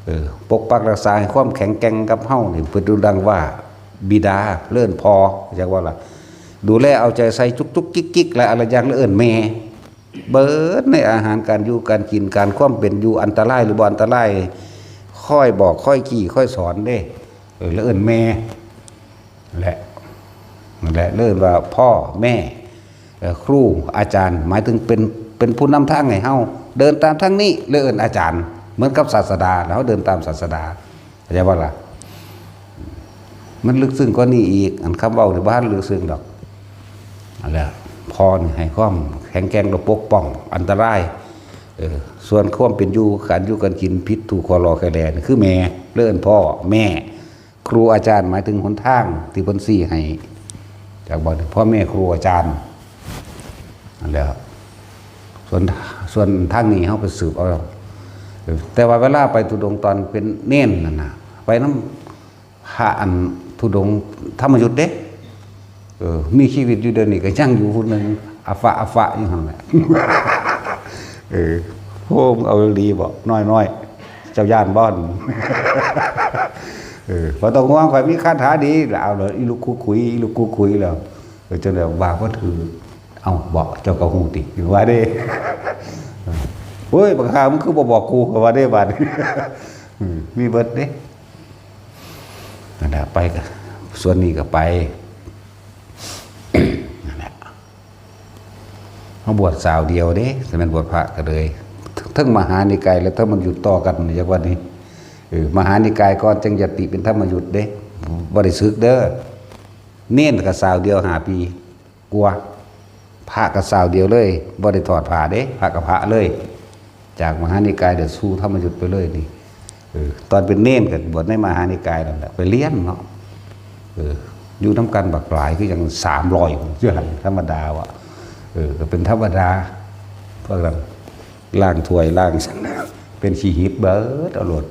เออ ปกปักรักษาให้ความแข็งแกร่งกับเฮานี่ เพิ่นดูดังว่าบิดา เอิ้นพ่อ จักว่าล่ะ ดูแลเอาใจใส่จุกๆ จิกๆ และอะไรอย่าง เอิ้นแม่ เบิดในอาหารการอยู่การกิน การความเป็นอยู่ อันตรายหรือบ่อันตราย คอยบอก คอยจี้ คอยสอนเด้ เออ แล้วเอิ้นแม่ และ นั่นแหละ เอิ้นว่าพ่อแม่ เอ่อ ครูอาจารย์ หมายถึงเป็น เป็นผู้นำทางให้เฮา เดินตามทางนี้ เลยเอิ้นอาจารย์ เหมือนกับศาสดา แล้วเฮาเดินตามศาสดา เข้าใจบ่ล่ะ มันลึกซึ้งกว่านี้อีก อันคำเว้านี่บ่ทันลึกซึ้งดอก นั่นแหละ พ่อนี่ให้ความแข็งแกร่งและปกป้องอันตราย เออ ส่วนความเป็นอยู่ การอยู่การกิน ผิดถูก ข้อลอแค่แลนี่คือแม่ เลยเอิ้นพ่อแม่ ครูอาจารย์หมายถึงหนทางที่เพิ่นชี้ให้ จากบ่อนพ่อแม่ครูอาจารย์ นั่นแหละ ส่วน ส่วนทางนี้เฮาไปสืบเอา แต่ว่าเวลาไปธุดงค์ตอนเป็นเณรนั่นน่ะ ไปนำพระอันธุดงค์ธรรมยุทธเด้ เออ มีชีวิตอยู่เดี๋ยวนี้ก็ยังอยู่ผู้หนึ่ง อัฟฟะอัฟฟะอยู่หั่นแหละ เออ โอ้ มึงเอาอีหลีบ่ น้อยๆ เจ้าย่านบ่ เออ บ่ต้องห่วง ข้อยมีคาถาดี แล้วเอาเลย อีลูกคุกคุย อีลูกคุกคุยแล้ว เออ จั่งใด๋ว่าบ่ถืก เอ้า บอก เจ้าก็ฮู้ติ ว่าเด้ โอ้ย บักห่า มึงคือบ่บอกกู ก็ว่าเด้ บาดนี้ อืม มีเบิดเด้ นั่นแหละ ไปก็ ส่วนนี้ก็ไป นั่นแหละ เฮาบวชสาวเดียวเด้ แต่แม่นบวชพระก็เลย ทั้งมหานิกายและธรรมยุตต่อกัน จักว่านี้ เออ มหานิกายก่อน จั่งยติเป็นธรรมยุตเด้ บ่ได้สึกเด้อ เณรก็สาวเดียวห้าปีกว่า พระก็สาวเดียวเลย บ่ได้ถอดผ้าเด้ พระก็พระเลย จากมหานิกายเดี๋ยวสู่ธรรมยุตไปเลยนี่ เออ ตอนเป็นเณรก็บวชในมหานิกายนั่นแหละ ไปเรียนเนาะ เออ อยู่นำกันบักหลาย คือจั่งสามร้อย อยู่หั่น ธรรมดาว่ะ เออ ก็เป็นธรรมดา พวกนั้นล้างถ้วยล้าง เป็นขี้หิดเบิดเอาโลด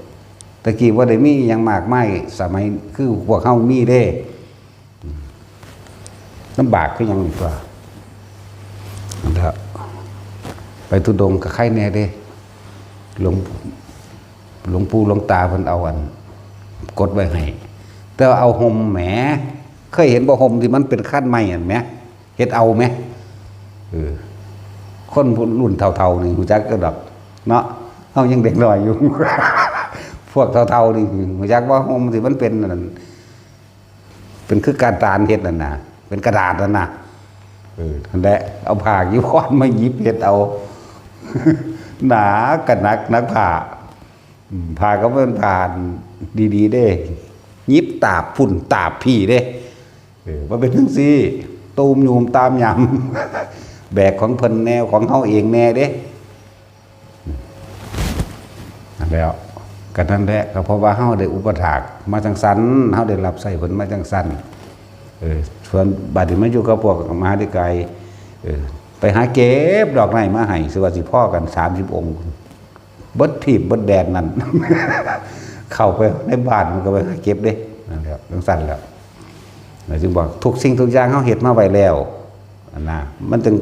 แต่กี้บ่ได้มีหยังมากมาย สมัยคือพวกเฮามีเด้ ลำบากคือหยังนี่ตั๊ว แล้วไปธุดงค์ก็ไคแน่เด้ หลวง หลวงปู่หลวงตาเพิ่นเอาอันกดไว้ให้ แต่ว่าเอาห่มแหม เคยเห็นบ่ ห่มที่มันเป็นคานไม้อันแหม เฮ็ดเอาแหม เออ คนรุ่นเฒ่าๆ นี่ฮู้จักอยู่ดอกเนาะ เฮายังเด็กน้อยอยู่ พวกเฒ่าๆ นี่ฮู้จักบ่ ห่มที่มันเป็นอันนั้น เป็นคือกระดานเฮ็ดนั่นน่ะ เป็นกระดาษนั่นน่ะ เออ นั่นแหละ เอาผ้าจีวรมาหยิบเฮ็ดเอา หนาก็หนัก หนักผ้า อืม ผ้าก็เป็นผ้าดีๆ เด้ หยิบตาบพุ้นตาบพี้เด้ เออ บ่เป็นจั่งซี้ ตูมยูมตามยาม แบกของเพิ่นแน่ ของเฮาเองแน่เด้ แล้ว ก็นั่นแหละ ก็เพราะว่าเฮาได้อุปถากมาจั่งซั้น เฮาได้รับใช้เพิ่นมาจั่งซั้น เออ ส่วนบัดนี้มาอยู่กับพวกมหานิกาย เออ ไปหาเก็บดอกไม้มาให้ สิว่าสิพอกันสามสิบองค์ เบิดทีปเบิดแดนนั่น เข้าไปในบ้านมันก็ไปหาเก็บเด้ นั่นแหละ จั่งซั้นแหละ แล้วจึงบอกทุกสิ่งทุกอย่างเฮาเฮ็ดมาไว้แล้ว อันน่ะ มันจึง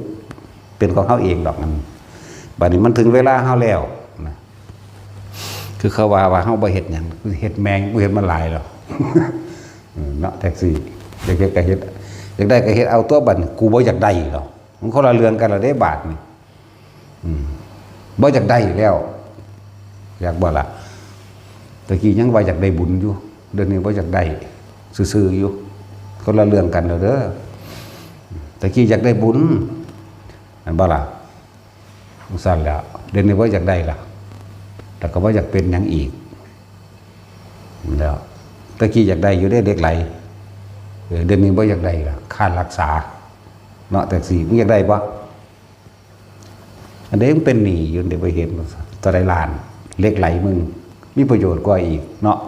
เป็นของเฮาเองดอกนั่น บัดนี้มันถึงเวลาเฮาแล้วนะ คือเขาว่า ว่าเฮาบ่เฮ็ดหยัง เฮ็ดแม่ง กูเฮ็ดมาหลายแล้ว เออ เนาะ แท็กซี่ อยากเฮ็ดก็เฮ็ด อยากได้ก็เฮ็ดเอาตั๊ว บัดนี้กูบ่อยากได้หรอก มันคนละเรื่องกันแล้วเด้ บาดนี้ อืม บ่อยากได้แล้ว อยากบ่ล่ะ ตะกี้ยังว่าอยากได้บุญอยู่ เดี๋ยวนี้บ่อยากได้ ซื่อๆ อยู่ คนละเรื่องกันแล้วเด้อ ตะกี้อยากได้บุญ แม่นบ่ล่ะ จั่งซั้นแหละ เดี๋ยวนี้บ่อยากได้ล่ะ แล้วก็บ่อยากเป็นหยังอีก แล้ว ตะกี้อยากได้อยู่เด้ เหล็กไหล เออ เดี๋ยวนี้บ่อยากได้ล่ะ ค่ารักษา เนาะ แท็กซี่ มึงอยากได้บ่ อันใดมึงเป็นหนี้อยู่ เดี๋ยวไปเห็น เท่าใดล้าน เหล็กไหลมึง มีประโยชน์กว่าอีกเนาะ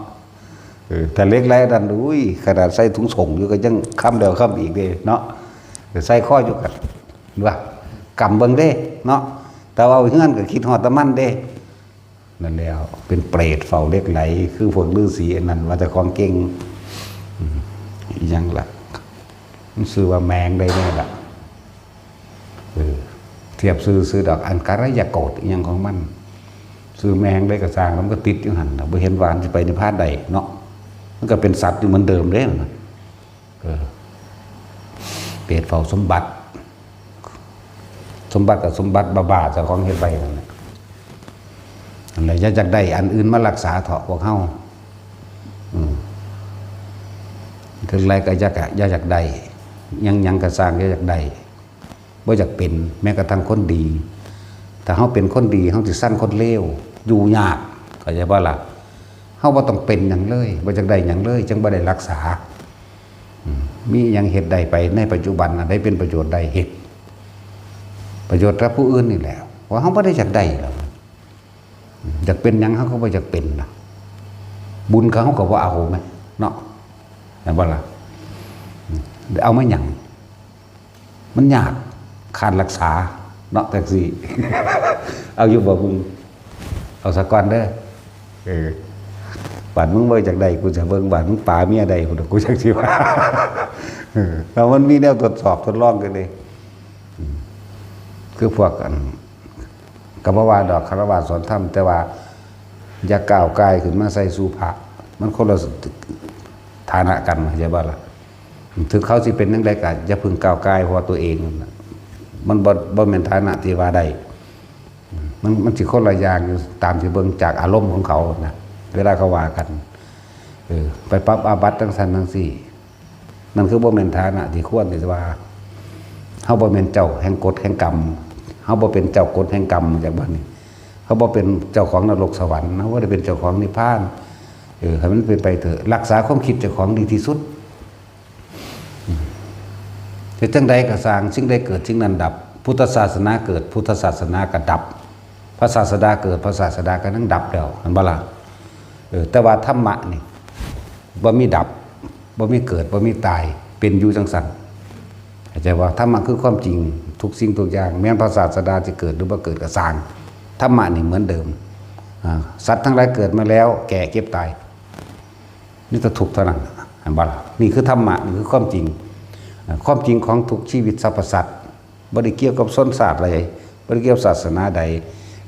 เออ ถ้าเหล็กไหลนั่น อุ้ย ขนาดใส่ถุงส่งอยู่ก็ยังคำแล้วคำอีกเด้เนาะ เออ ใส่คออยู่กัน ว่ากำเบิ่งเด้เนาะ แต่ว่าเอาเฮือนก็คิดฮอดแต่มันเด้ นั่นแล้ว เป็นเปรตเฝ้าเหล็กไหล คือพวกฤาษีอันนั้น ว่าแต่ของเก่ง อืม อีหยังล่ะ มันชื่อว่าแมงได้แน่ล่ะ เออ เทียบซื่อๆ ดอก อันกรยาโกตอีหยังของมัน ซื้อแม่งได้กระสร้างแล้วมันก็ติดอยู่หั่นน่ะ บ่เห็นว่ามันสิไปนิพพานได้เนาะ มันก็เป็นสัตว์อยู่เหมือนเดิมเด้นะ เออ เปรตเฝ้าสมบัติ สมบัติกับสมบัติบ้าๆเจ้าของเฮ็ดไว้นั่นแหละ นั่นแหละ อย่าอยากได้อันอื่นมารักษาเถาะพวกเฮา อืม ถึงไรก็อย่า อย่าอยากได้ หยัง หยังก็สร้าง อย่าอยากได้ บ่อยากเป็น แม้กระทั่งคนดี ถ้าเฮาเป็นคนดี เฮาสิซังคนเลว อยู่ยาก เข้าใจบ่ล่ะ เฮาบ่ต้องเป็นหยังเลย บ่อยากได้หยังเลย จั่งบ่ได้รักษา อืม มีหยังเฮ็ดได้ไปในปัจจุบัน อันใดเป็นประโยชน์ได้เฮ็ด ประโยชน์กับผู้อื่นนี่แหละ ว่าเฮาบ่ได้อยากได้หรอก อยากเป็นหยังเฮาก็บ่อยากเป็นนะ บุญเขาเฮาก็บ่เอาแหม เนาะ แม่นบ่ล่ะ อืม เอามาหยัง มันยาก ขาดรักษา เนาะ จั่งซี้ เอาอยู่บ่มึง เอาซะก่อนเด้อ เออ บาดมึงบ่อยากได้ กูจะเบิ่ง บาดมึงป๋าเมียได้ กู กูจั่งสิว่า เออ แล้วมันมีแนวทดสอบทดลองกันเด้ อืม คือพวกอัน ก็บ่ว่าดอก คฤหัสถ์สอนธรรม แต่ว่าอย่าก้าวก่ายขึ้นมาใส่สู่พระ มันคนละฐานะกัน เข้าใจบ่ล่ะ ถึงเขาสิเป็นจั่งใดก็อย่าเพิ่งก้าวก่าย เพราะว่าตัวเองนั่นน่ะ มันบ่ บ่แม่นฐานะที่ว่าได้ มัน มันสิคนละอย่างอยู่ ตามที่เบิ่งจากอารมณ์ของเขานะ เวลาเขาว่ากัน เออ ไปปรับอาบัติจั่งซั้นจั่งซี้ นั่นคือบ่แม่นฐานะที่ควรที่ว่า เฮาบ่แม่นเจ้าแห่งกฎแห่งกรรม เฮาบ่เป็นเจ้ากฎแห่งกรรม จั่งบัดนี้ เฮาบ่เป็นเจ้าของนรกสวรรค์ เฮาบ่ได้เป็นเจ้าของนิพพาน เออ ให้มันเป็นไปเถอะ รักษาความคิดเจ้าของดีที่สุด อืม เฮ็ดจั่งใดก็ซ่าง สิ่งใดเกิด สิ่งนั้นดับ พุทธศาสนาเกิด พุทธศาสนาก็ดับ พระศาสดาเกิด พระศาสดาก็ยังดับแล้ว แม่นบ่ล่ะ เออ แต่ว่าธรรมะนี่ บ่มีดับ บ่มีเกิด บ่มีตาย เป็นอยู่จั่งซั้น เข้าใจบ่ ธรรมะคือความจริง ทุกสิ่งทุกอย่าง แม้นพระศาสดาสิเกิดหรือบ่เกิดก็ซ่าง ธรรมะนี่เหมือนเดิม อ่า สัตว์ทั้งหลายเกิดมาแล้ว แก่ เจ็บ ตาย มีแต่ทุกข์เท่านั้น เห็นบ่ล่ะ นี่คือธรรมะ นี่คือความจริง อ่า ความจริงของทุกชีวิตสรรพสัตว์ บ่ได้เกี่ยวกับชนชาติใด บ่ได้เกี่ยวศาสนาใด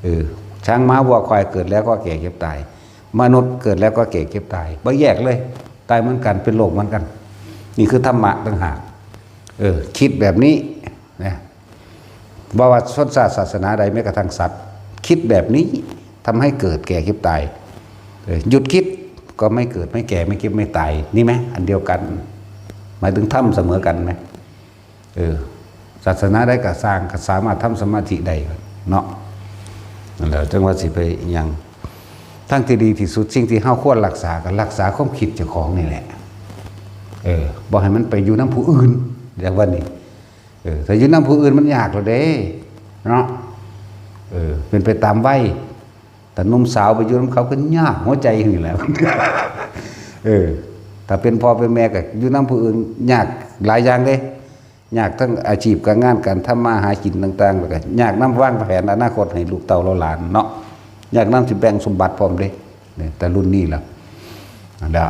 เออ ช้างม้าวัวควายเกิดแล้วก็แก่เจ็บตาย มนุษย์เกิดแล้วก็แก่เจ็บตาย บ่แยกเลย ตายเหมือนกัน เป็นโลกเหมือนกัน นี่คือธรรมะต่างหาก เออ คิดแบบนี้นะ บ่ว่าชนชาติศาสนาใด แม้กระทั่งสัตว์ คิดแบบนี้ ทำให้เกิดแก่เจ็บตาย เออ หยุดคิดก็ไม่เกิด ไม่แก่ ไม่เจ็บ ไม่ตาย นี่ไหม อันเดียวกัน หมายถึงธรรมเสมอกันไหม เออ ศาสนาใดก็ซ่าง ก็สามารถทำสมาธิได้เนาะ นั่นแหละ จั่งว่าสิไปหยัง ทางที่ดีที่สุด สิ่งที่เฮาควรรักษา ก็รักษาความคิดเจ้าของนี่แหละ เออ บ่ให้มันไปอยู่นำผู้อื่น เรียกว่านี่ เออ ถ้าอยู่นำผู้อื่นมันยากแล้วเด้ เนาะ เออ เป็นไปตามวัย แต่หนุ่มสาวไปอยู่นำเขาก็ยากหัวใจนี่แหละ เออ ถ้าเป็นพ่อเป็นแม่ก็อยู่นำผู้อื่นยากหลายอย่างเด้ ยากทั้งอาชีพการงาน การทำมาหากินต่างๆ แล้วก็ยากนำวางแผนอนาคตให้ลูกเต้าเหล่าหลานเนาะ ยากนำสิแบ่งสมบัติพร้อมเด้ เนี่ย แต่รุ่นนี้ล่ะ นั่นแหละ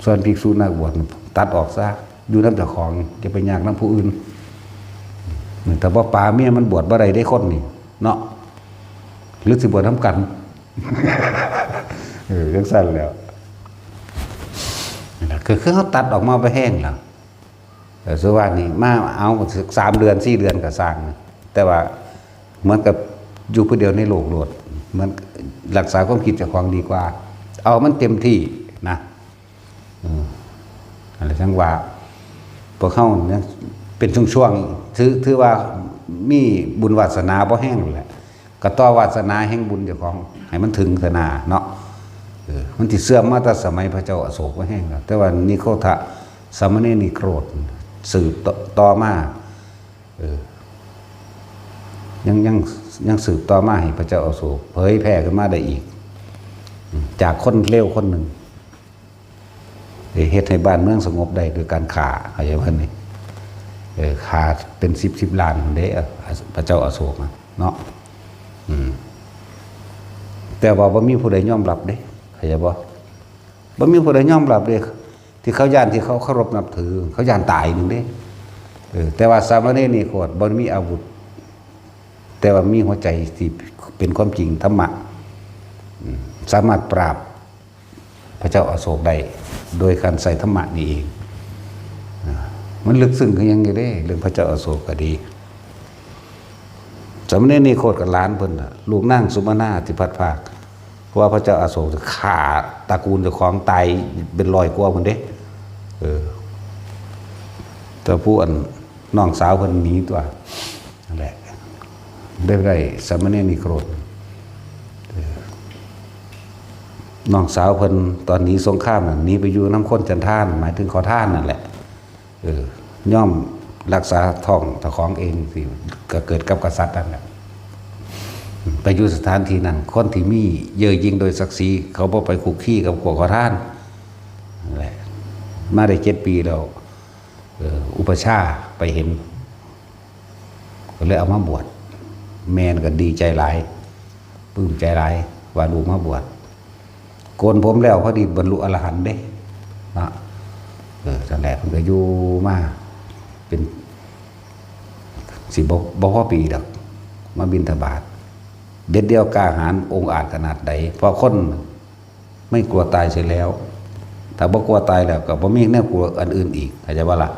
ส่วนภิกษุนักบวชตัดออกซะ อยู่นำเจ้าของ อย่าไปยากนำผู้อื่น แต่ว่าป๋าเมียมันบวชบ่ได้เด้คนนี่ เนาะ หรือสิบวชนำกัน เออ จั่งซั้นแหล้ว นั่นแหละ คือ คือเฮาตัดออกมาบ่แฮงแล้ว เออ สมมุติว่านี่มาเอาสามเดือน สี่เดือนก็ซ่าง แต่ว่าเหมือนกับอยู่ผู้เดียวในโลกโลด เหมือนรักษาความคิดเจ้าของดีกว่า เอามันเต็มที่นะ อืม อันนี้จั่งว่า พวกเฮายังเป็นช่วงๆ ถือ ถือว่ามีบุญวาสนาบ่แฮงนั่นแหละ ก็ต่อวาสนาแห่งบุญเจ้าของ ให้มันถึงเถาะนาเนาะ เออ มันสิเสื่อมมาแต่สมัยพระเจ้าอโศกบ่แฮงแล้ว แต่ว่านิโครธะสามเณรนิโครธ สืบต่อ ต่อมา เออ ยัง ยัง ยังสืบต่อมาให้พระเจ้าอโศก เผยแผ่ขึ้นมาได้อีก อืม จากคนเลวคนหนึ่ง เฮ็ดให้บ้านเมืองสงบได้โดยการฆ่า เข้าใจบ่นี่ เออ ฆ่าเป็นสิบสิบล้านเด้ พระเจ้าอโศกอะเนาะ อืม แต่ว่าบ่มีผู้ใดยอมรับเด้ เข้าใจบ่ บ่มีผู้ใดยอมรับเด้ ที่เขาย้าน ที่เขาเคารพนับถือ เขาย้านตายหนึ่งเด้ เออ แต่ว่าสามเณรนิโครธบ่มีอาวุธ แต่ว่ามีหัวใจที่เป็นความจริงธรรมะ อืม สามารถปราบพระเจ้าอโศกได้ โดยการใส่ธรรมะนี่เอง อ่า มันลึกซึ้งคือหยังไงเด้ เรื่องพระเจ้าอโศกก็ดี สามเณรนิโคตกับหลานเพิ่นน่ะ ลูกนางสุมนาที่พัดภาค เพราะว่าพระเจ้าอโศกฆ่าตระกูลเจ้าของตายเป็นร้อยกว่าคนเด้ เออ แต่ผู้อันน้องสาวเพิ่นหนีตัว นั่นแหละ ได้ได้สามเณรนิโคต เออ น้องสาวเพิ่นตอนหนีสงครามน่ะ หนีไปอยู่นำคนจันทาน หมายถึงขอทานนั่นแหละ เออ ย่อมรักษาท้องเจ้าของเองสิ ก็เกิดกับกษัตริย์นั่นแหละ ไปอยู่สถานที่นั้น คนที่มีเย่อหยิ่งโดยศักดิ์ศรี เขาบ่ไปคุกคีกับพวกขอทาน นั่นแหละ มาได้เจ็ดปีแล้ว เออ อุปัชฌาย์ไปเห็น ก็เลยเอามาบวช แม่นก็ดีใจหลาย ปลื้มใจหลาย ว่าลูกมาบวช โกนผมแล้วพอดีบรรลุอรหันต์เด้ เนาะ เออ นั่นแหละ เพิ่นก็อยู่มา เป็น สิบ่ บ่พอปีดอก มาบิณฑบาต เด็ดเดี่ยวกล้าหาญองอาจขนาดใด เพราะคนไม่กลัวตายเสียแล้ว ถ้าบ่กลัวตายแล้วก็บ่มีแนวกลัวอันอื่นอีก เข้าใจบ่ล่ะ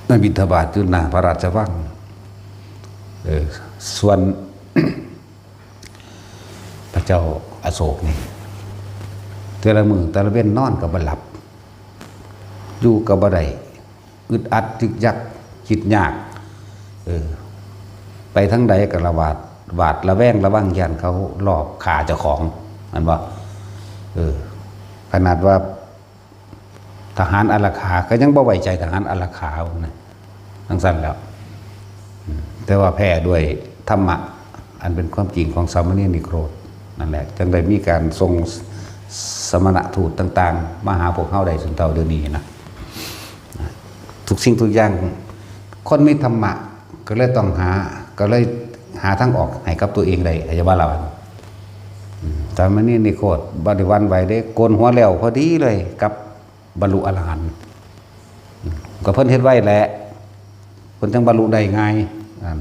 มาบิณฑบาตอยู่หน้าพระราชวัง เออ ส่วน พระเจ้าอโศกนี่ แต่ละมื้อแต่ละเว็นนอนก็บ่หลับ อยู่ก็บ่ได้ อึดอัดยึกยัก คิดยาก เออ ไปทางใดก็ระหวาด หวาดระแวงระวัง ย้านเขาลอบฆ่าเจ้าของ แม่นบ่ เออ ขนาดว่า ทหารอารักขาก็ยังบ่ไว้ใจทหารอารักขานะ จั่งซั้นแล้ว อืม แต่ว่าแพ้ด้วยธรรมะ อันเป็นความจริงของสามเณรนิโครธนั่นแหละ จั่งได้มีการส่งสมณทูตต่างๆ มาหาพวกเฮาได้จนเท่าเดี๋ยวนี้นะ ทุกสิ่งทุกอย่าง คนมีธรรมะก็เลยต้องหา ก็เลยหาทางออกให้กับตัวเองได้ เข้าใจบ่ล่ะ อืม สามเณรนิโครธบ่ได้หวั่นไหวเด้ โกนหัวแล้วพอดีเลย กับบรรลุอรหันต์ อืม ก็เพิ่นเฮ็ดไว้แหละ เพิ่นจั่งบรรลุได้ง่าย นั่น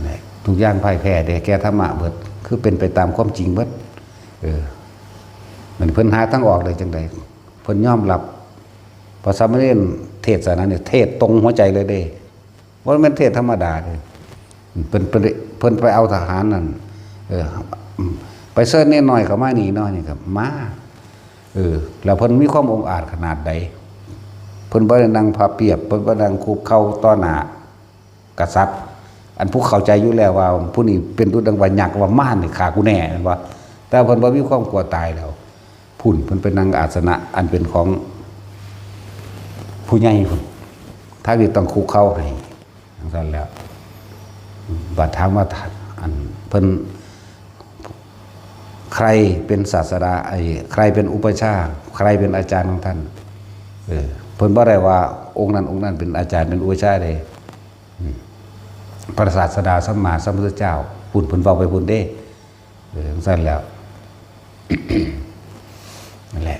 แหละ ทุกอย่างพ่ายแพ้แด่แก่ธรรมะเบิด คือเป็นไปตามความจริงเบิด เออ มันเพิ่นหาทางออกได้จั่งใด เพิ่นยอมรับ พระสามเณรเทศน์นั้นเนี่ย เทศน์ตรงหัวใจเลยเด้ บ่แม่นเทศน์ธรรมดาเด้ เพิ่น เพิ่น เพิ่นไปเอาทหารนั่น เออ ไปเชิญเณรน้อยเข้ามานี่น้อยนี่ครับ มา เออ แล้วเพิ่นมีความองอาจขนาดใด เพิ่นบ่ได้นั่งพับเพียบ เพิ่นบ่ได้นั่งคุกเข่าต่อหน้ากษัตริย์ อันผู้เข้าใจอยู่แล้วว่าผู้นี้เป็นดุจดังว่ายักษ์ว่ามารนี่ฆ่ากูแน่ แม่นบ่ แต่เพิ่นบ่มีความกลัวตายแล้ว พุ้นเพิ่นไปนั่งอาสนะอันเป็นของผู้ใหญ่พุ้น ทางนี้ต้องคุกเข่าให้ จั่งซั้นแล้ว บัดถามว่า อันเพิ่น ใครเป็นศาสดา ไอ้ ใครเป็นอุปัชฌาย์ ใครเป็นอาจารย์ของท่าน เออ เพิ่นบ่ได้ว่าองค์นั้นองค์นั้นเป็นอาจารย์เป็นอุปัชฌาย์เด้ อืม พระศาสดาสัมมาสัมพุทธเจ้า พุ้นเพิ่นเว้าไปพุ้นเด้ เออ จั่งซั้นแล้ว นั่นแหละ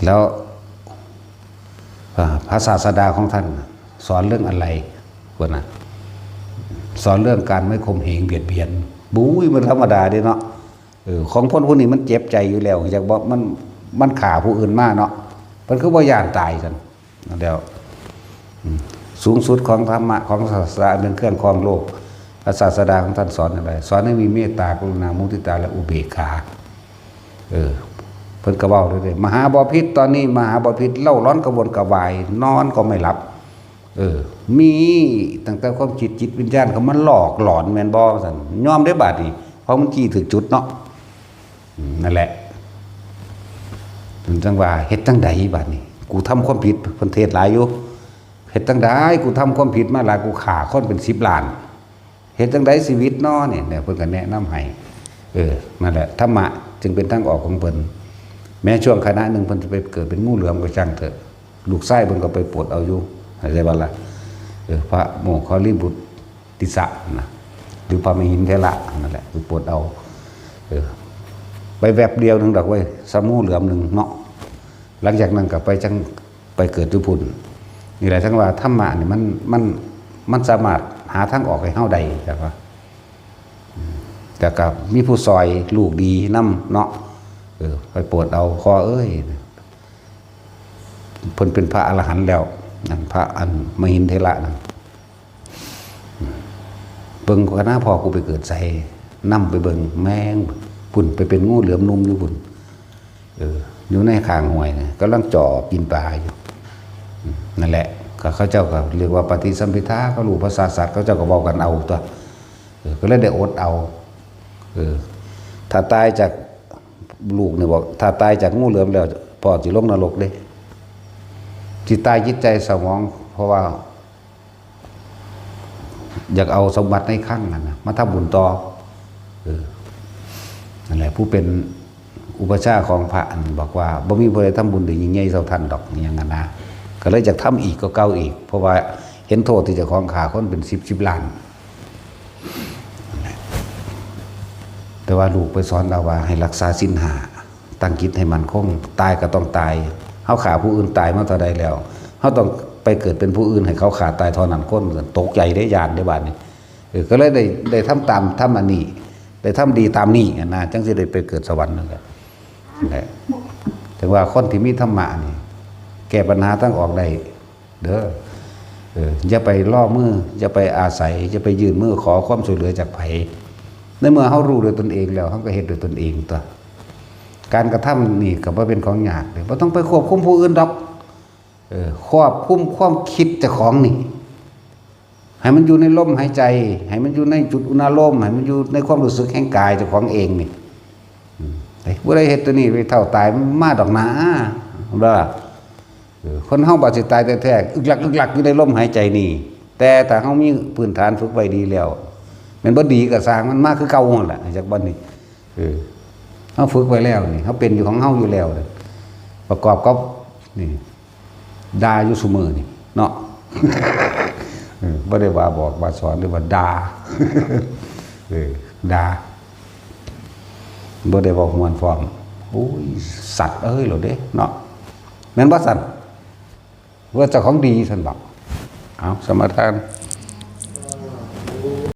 แล้ว อ่า พระศาสดาของท่านสอนเรื่องอะไร พุ้นน่ะ สอนเรื่องการไม่ข่มเหงเบียดเบียน บุ้ย มันธรรมดาเด้เนาะ เออ ของคนผู้นี้มันเจ็บใจอยู่แล้ว อยากบอกมัน มันฆ่าผู้อื่นมาเนาะ มันคือบ่ย้านตายกัน นั่นแล้ว อืม สูงสุดของธรรมะของศาสดาเป็นเครื่องครองโลก พระศาสดาของท่านสอนอะไร สอนให้มีเมตตา กรุณา มุทิตา และอุเบกขา เออ เพิ่นก็เว้าเลยเด้ มหาบพิตร ตอนนี้มหาบพิตรเร่าร้อนกระวนกระวาย นอนก็ไม่หลับ เออ มีตั้งแต่ความคิดจิตวิญญาณเขามันหลอกหลอนแม่นบ่ ว่าซั่น ยอมได้บาดนี้ เพราะมันจี้ถืกจุดเนาะ อืม นั่นแหละ เพิ่นจั่งว่า เฮ็ดจั่งใดบาดนี้ กูทำความผิด เพิ่นเทศน์หลายอยู่ เฮ็ดจั่งใด กูทำความผิดมาหลาย กูฆ่าคนเป็นสิบล้าน เฮ็ดจั่งใดชีวิตน้อนี่ เนี่ย เพิ่นก็แนะนำให้ เออ นั่นแหละ ธรรมะจึงเป็นทางออกของเพิ่น แม้ช่วงขณะหนึ่งเพิ่นจะไปเกิดเป็นงูเหลือมก็ช่างเถอะ ลูกชายเพิ่นก็ไปปลดเอาอยู่ เข้าใจบ่ล่ะ เออ พระโมคคัลลิบุตร ติสสะนะ หรือพระมหินเถระนั่นแหละ ไปปลดเอา เออ ไปแวบเดียวหนึ่งดอกเว้ย ส่ำงูเหลือมหนึ่งเนาะ หลังจากนั้นก็ไปจั่ง ไปเกิดอยู่พุ้น นี่แหละ จั่งว่าธรรมะนี่มัน มัน มันสามารถ หาทางออกให้เฮาได้ แต่ว่า แต่ก็มีผู้ซอยลูกดีนำเนาะ เออ ไปโปรดเอา พ่อเอ้ย เพิ่นเป็นพระอรหันต์แล้ว นั่นพระอันมหินเถระนั่น เบิ่งคณะพ่อกูไปเกิดไส นำไปเบิ่ง แม่ง พุ่นไปเป็นงูเหลือมหนุ่มอยู่พุ่น เออ อยู่ในข้างห้วยนะ กำลังจ่อกินปลาอยู่ อืม นั่นแหละ ก็เขาเจ้าก็เรียกว่าปฏิสัมภิทา เขารู้ภาษาสัตว์ เขาเจ้าก็เว้ากันเอาตั๊ว เออ ก็เลยได้อดเอา เออ ถ้าตายจาก ลูกนี่บอก ถ้าตายจากงูเหลือมแล้ว พ่อสิลงนรกเด้ สิตายจิตใจเศร้าหมอง เพราะว่า อยากเอาสมบัติในคลังนั่นนะ มาทำบุญต่อ เออ นั่นแหละ ผู้เป็นอุปัชฌาย์ของพระอันบอกว่า บ่มีผู้ใดทำบุญได้ยิ่งใหญ่เท่าท่านดอก อย่างนั้นนะ ก็เลยอยากทำอีกกว่าเก่าอีก เพราะว่าเห็นโทษที่เจ้าของฆ่าคนเป็นสิบสิบล้าน แต่ว่าลูกไปสอนเราว่าให้รักษาศีลห้า ตั้งจิตให้มั่นคง ตายก็ต้องตาย เฮาฆ่าผู้อื่นตายมาเท่าใดแล้ว เฮาต้องไปเกิดเป็นผู้อื่นให้เขาฆ่าตายเท่านั้น คนตกใจเด้ ย้านเด้ บาดนี้ เออ ก็เลยได้ ได้ทำตาม ทำอันนี้ ได้ทำดีตามนี้หั้นนะ จั่งสิได้ไปเกิดสวรรค์นั่นแหละ นั่นแหละ ถึงว่าคนที่มีธรรมะนี่ แก้ปัญหาทางออกได้ เด้อ เออ อย่าไปล่อมือ อย่าไปอาศัย อย่าไปยื่นมือขอความช่วยเหลือจากไผ ในเมื่อเฮารู้ด้วยตนเองแล้ว เฮาก็เฮ็ดด้วยตนเองตั๊ว การกระทำนี่ก็บ่เป็นของยากเด้ บ่ต้องไปควบคุมผู้อื่นดอก เออ ควบคุมความคิดเจ้าของนี่ ให้มันอยู่ในลมหายใจ ให้มันอยู่ในจุดอุณาโลม ให้มันอยู่ในความรู้สึกแห่งกายเจ้าของเองนี่ อืม เอ้ย ผู้ใดเฮ็ดตัวนี้ไปเฒ่าตายมาดอกหนา บ่ล่ะ เออ คนเฮาบาดสิตายแท้ๆ อึกลักอึกลักอยู่ในลมหายใจนี่ แต่ถ้าเฮามีพื้นฐานฝึกไว้ดีแล้ว แม่นบ่ดีก็ซ่างมันมาคือเก่าหั่นล่ะ จากบัดนี้ เออ เฮาฝึกไว้แล้วนี่ เฮาเป็นอยู่ของเฮาอยู่แล้วนี่ ประกอบกับนี่ ด่าอยู่ซุมื้อนี่เนาะ เออ บ่ได้ว่าบอกว่าสอน หรือว่าด่า เออ ด่า บ่ได้เว้าม่วนพร้อม โอ้ย สัตว์เอ้ย โลดเด้เนาะ แม่นบ่ซั่น ว่าเจ้าของดีซั่นบ่ เอา สมาทาน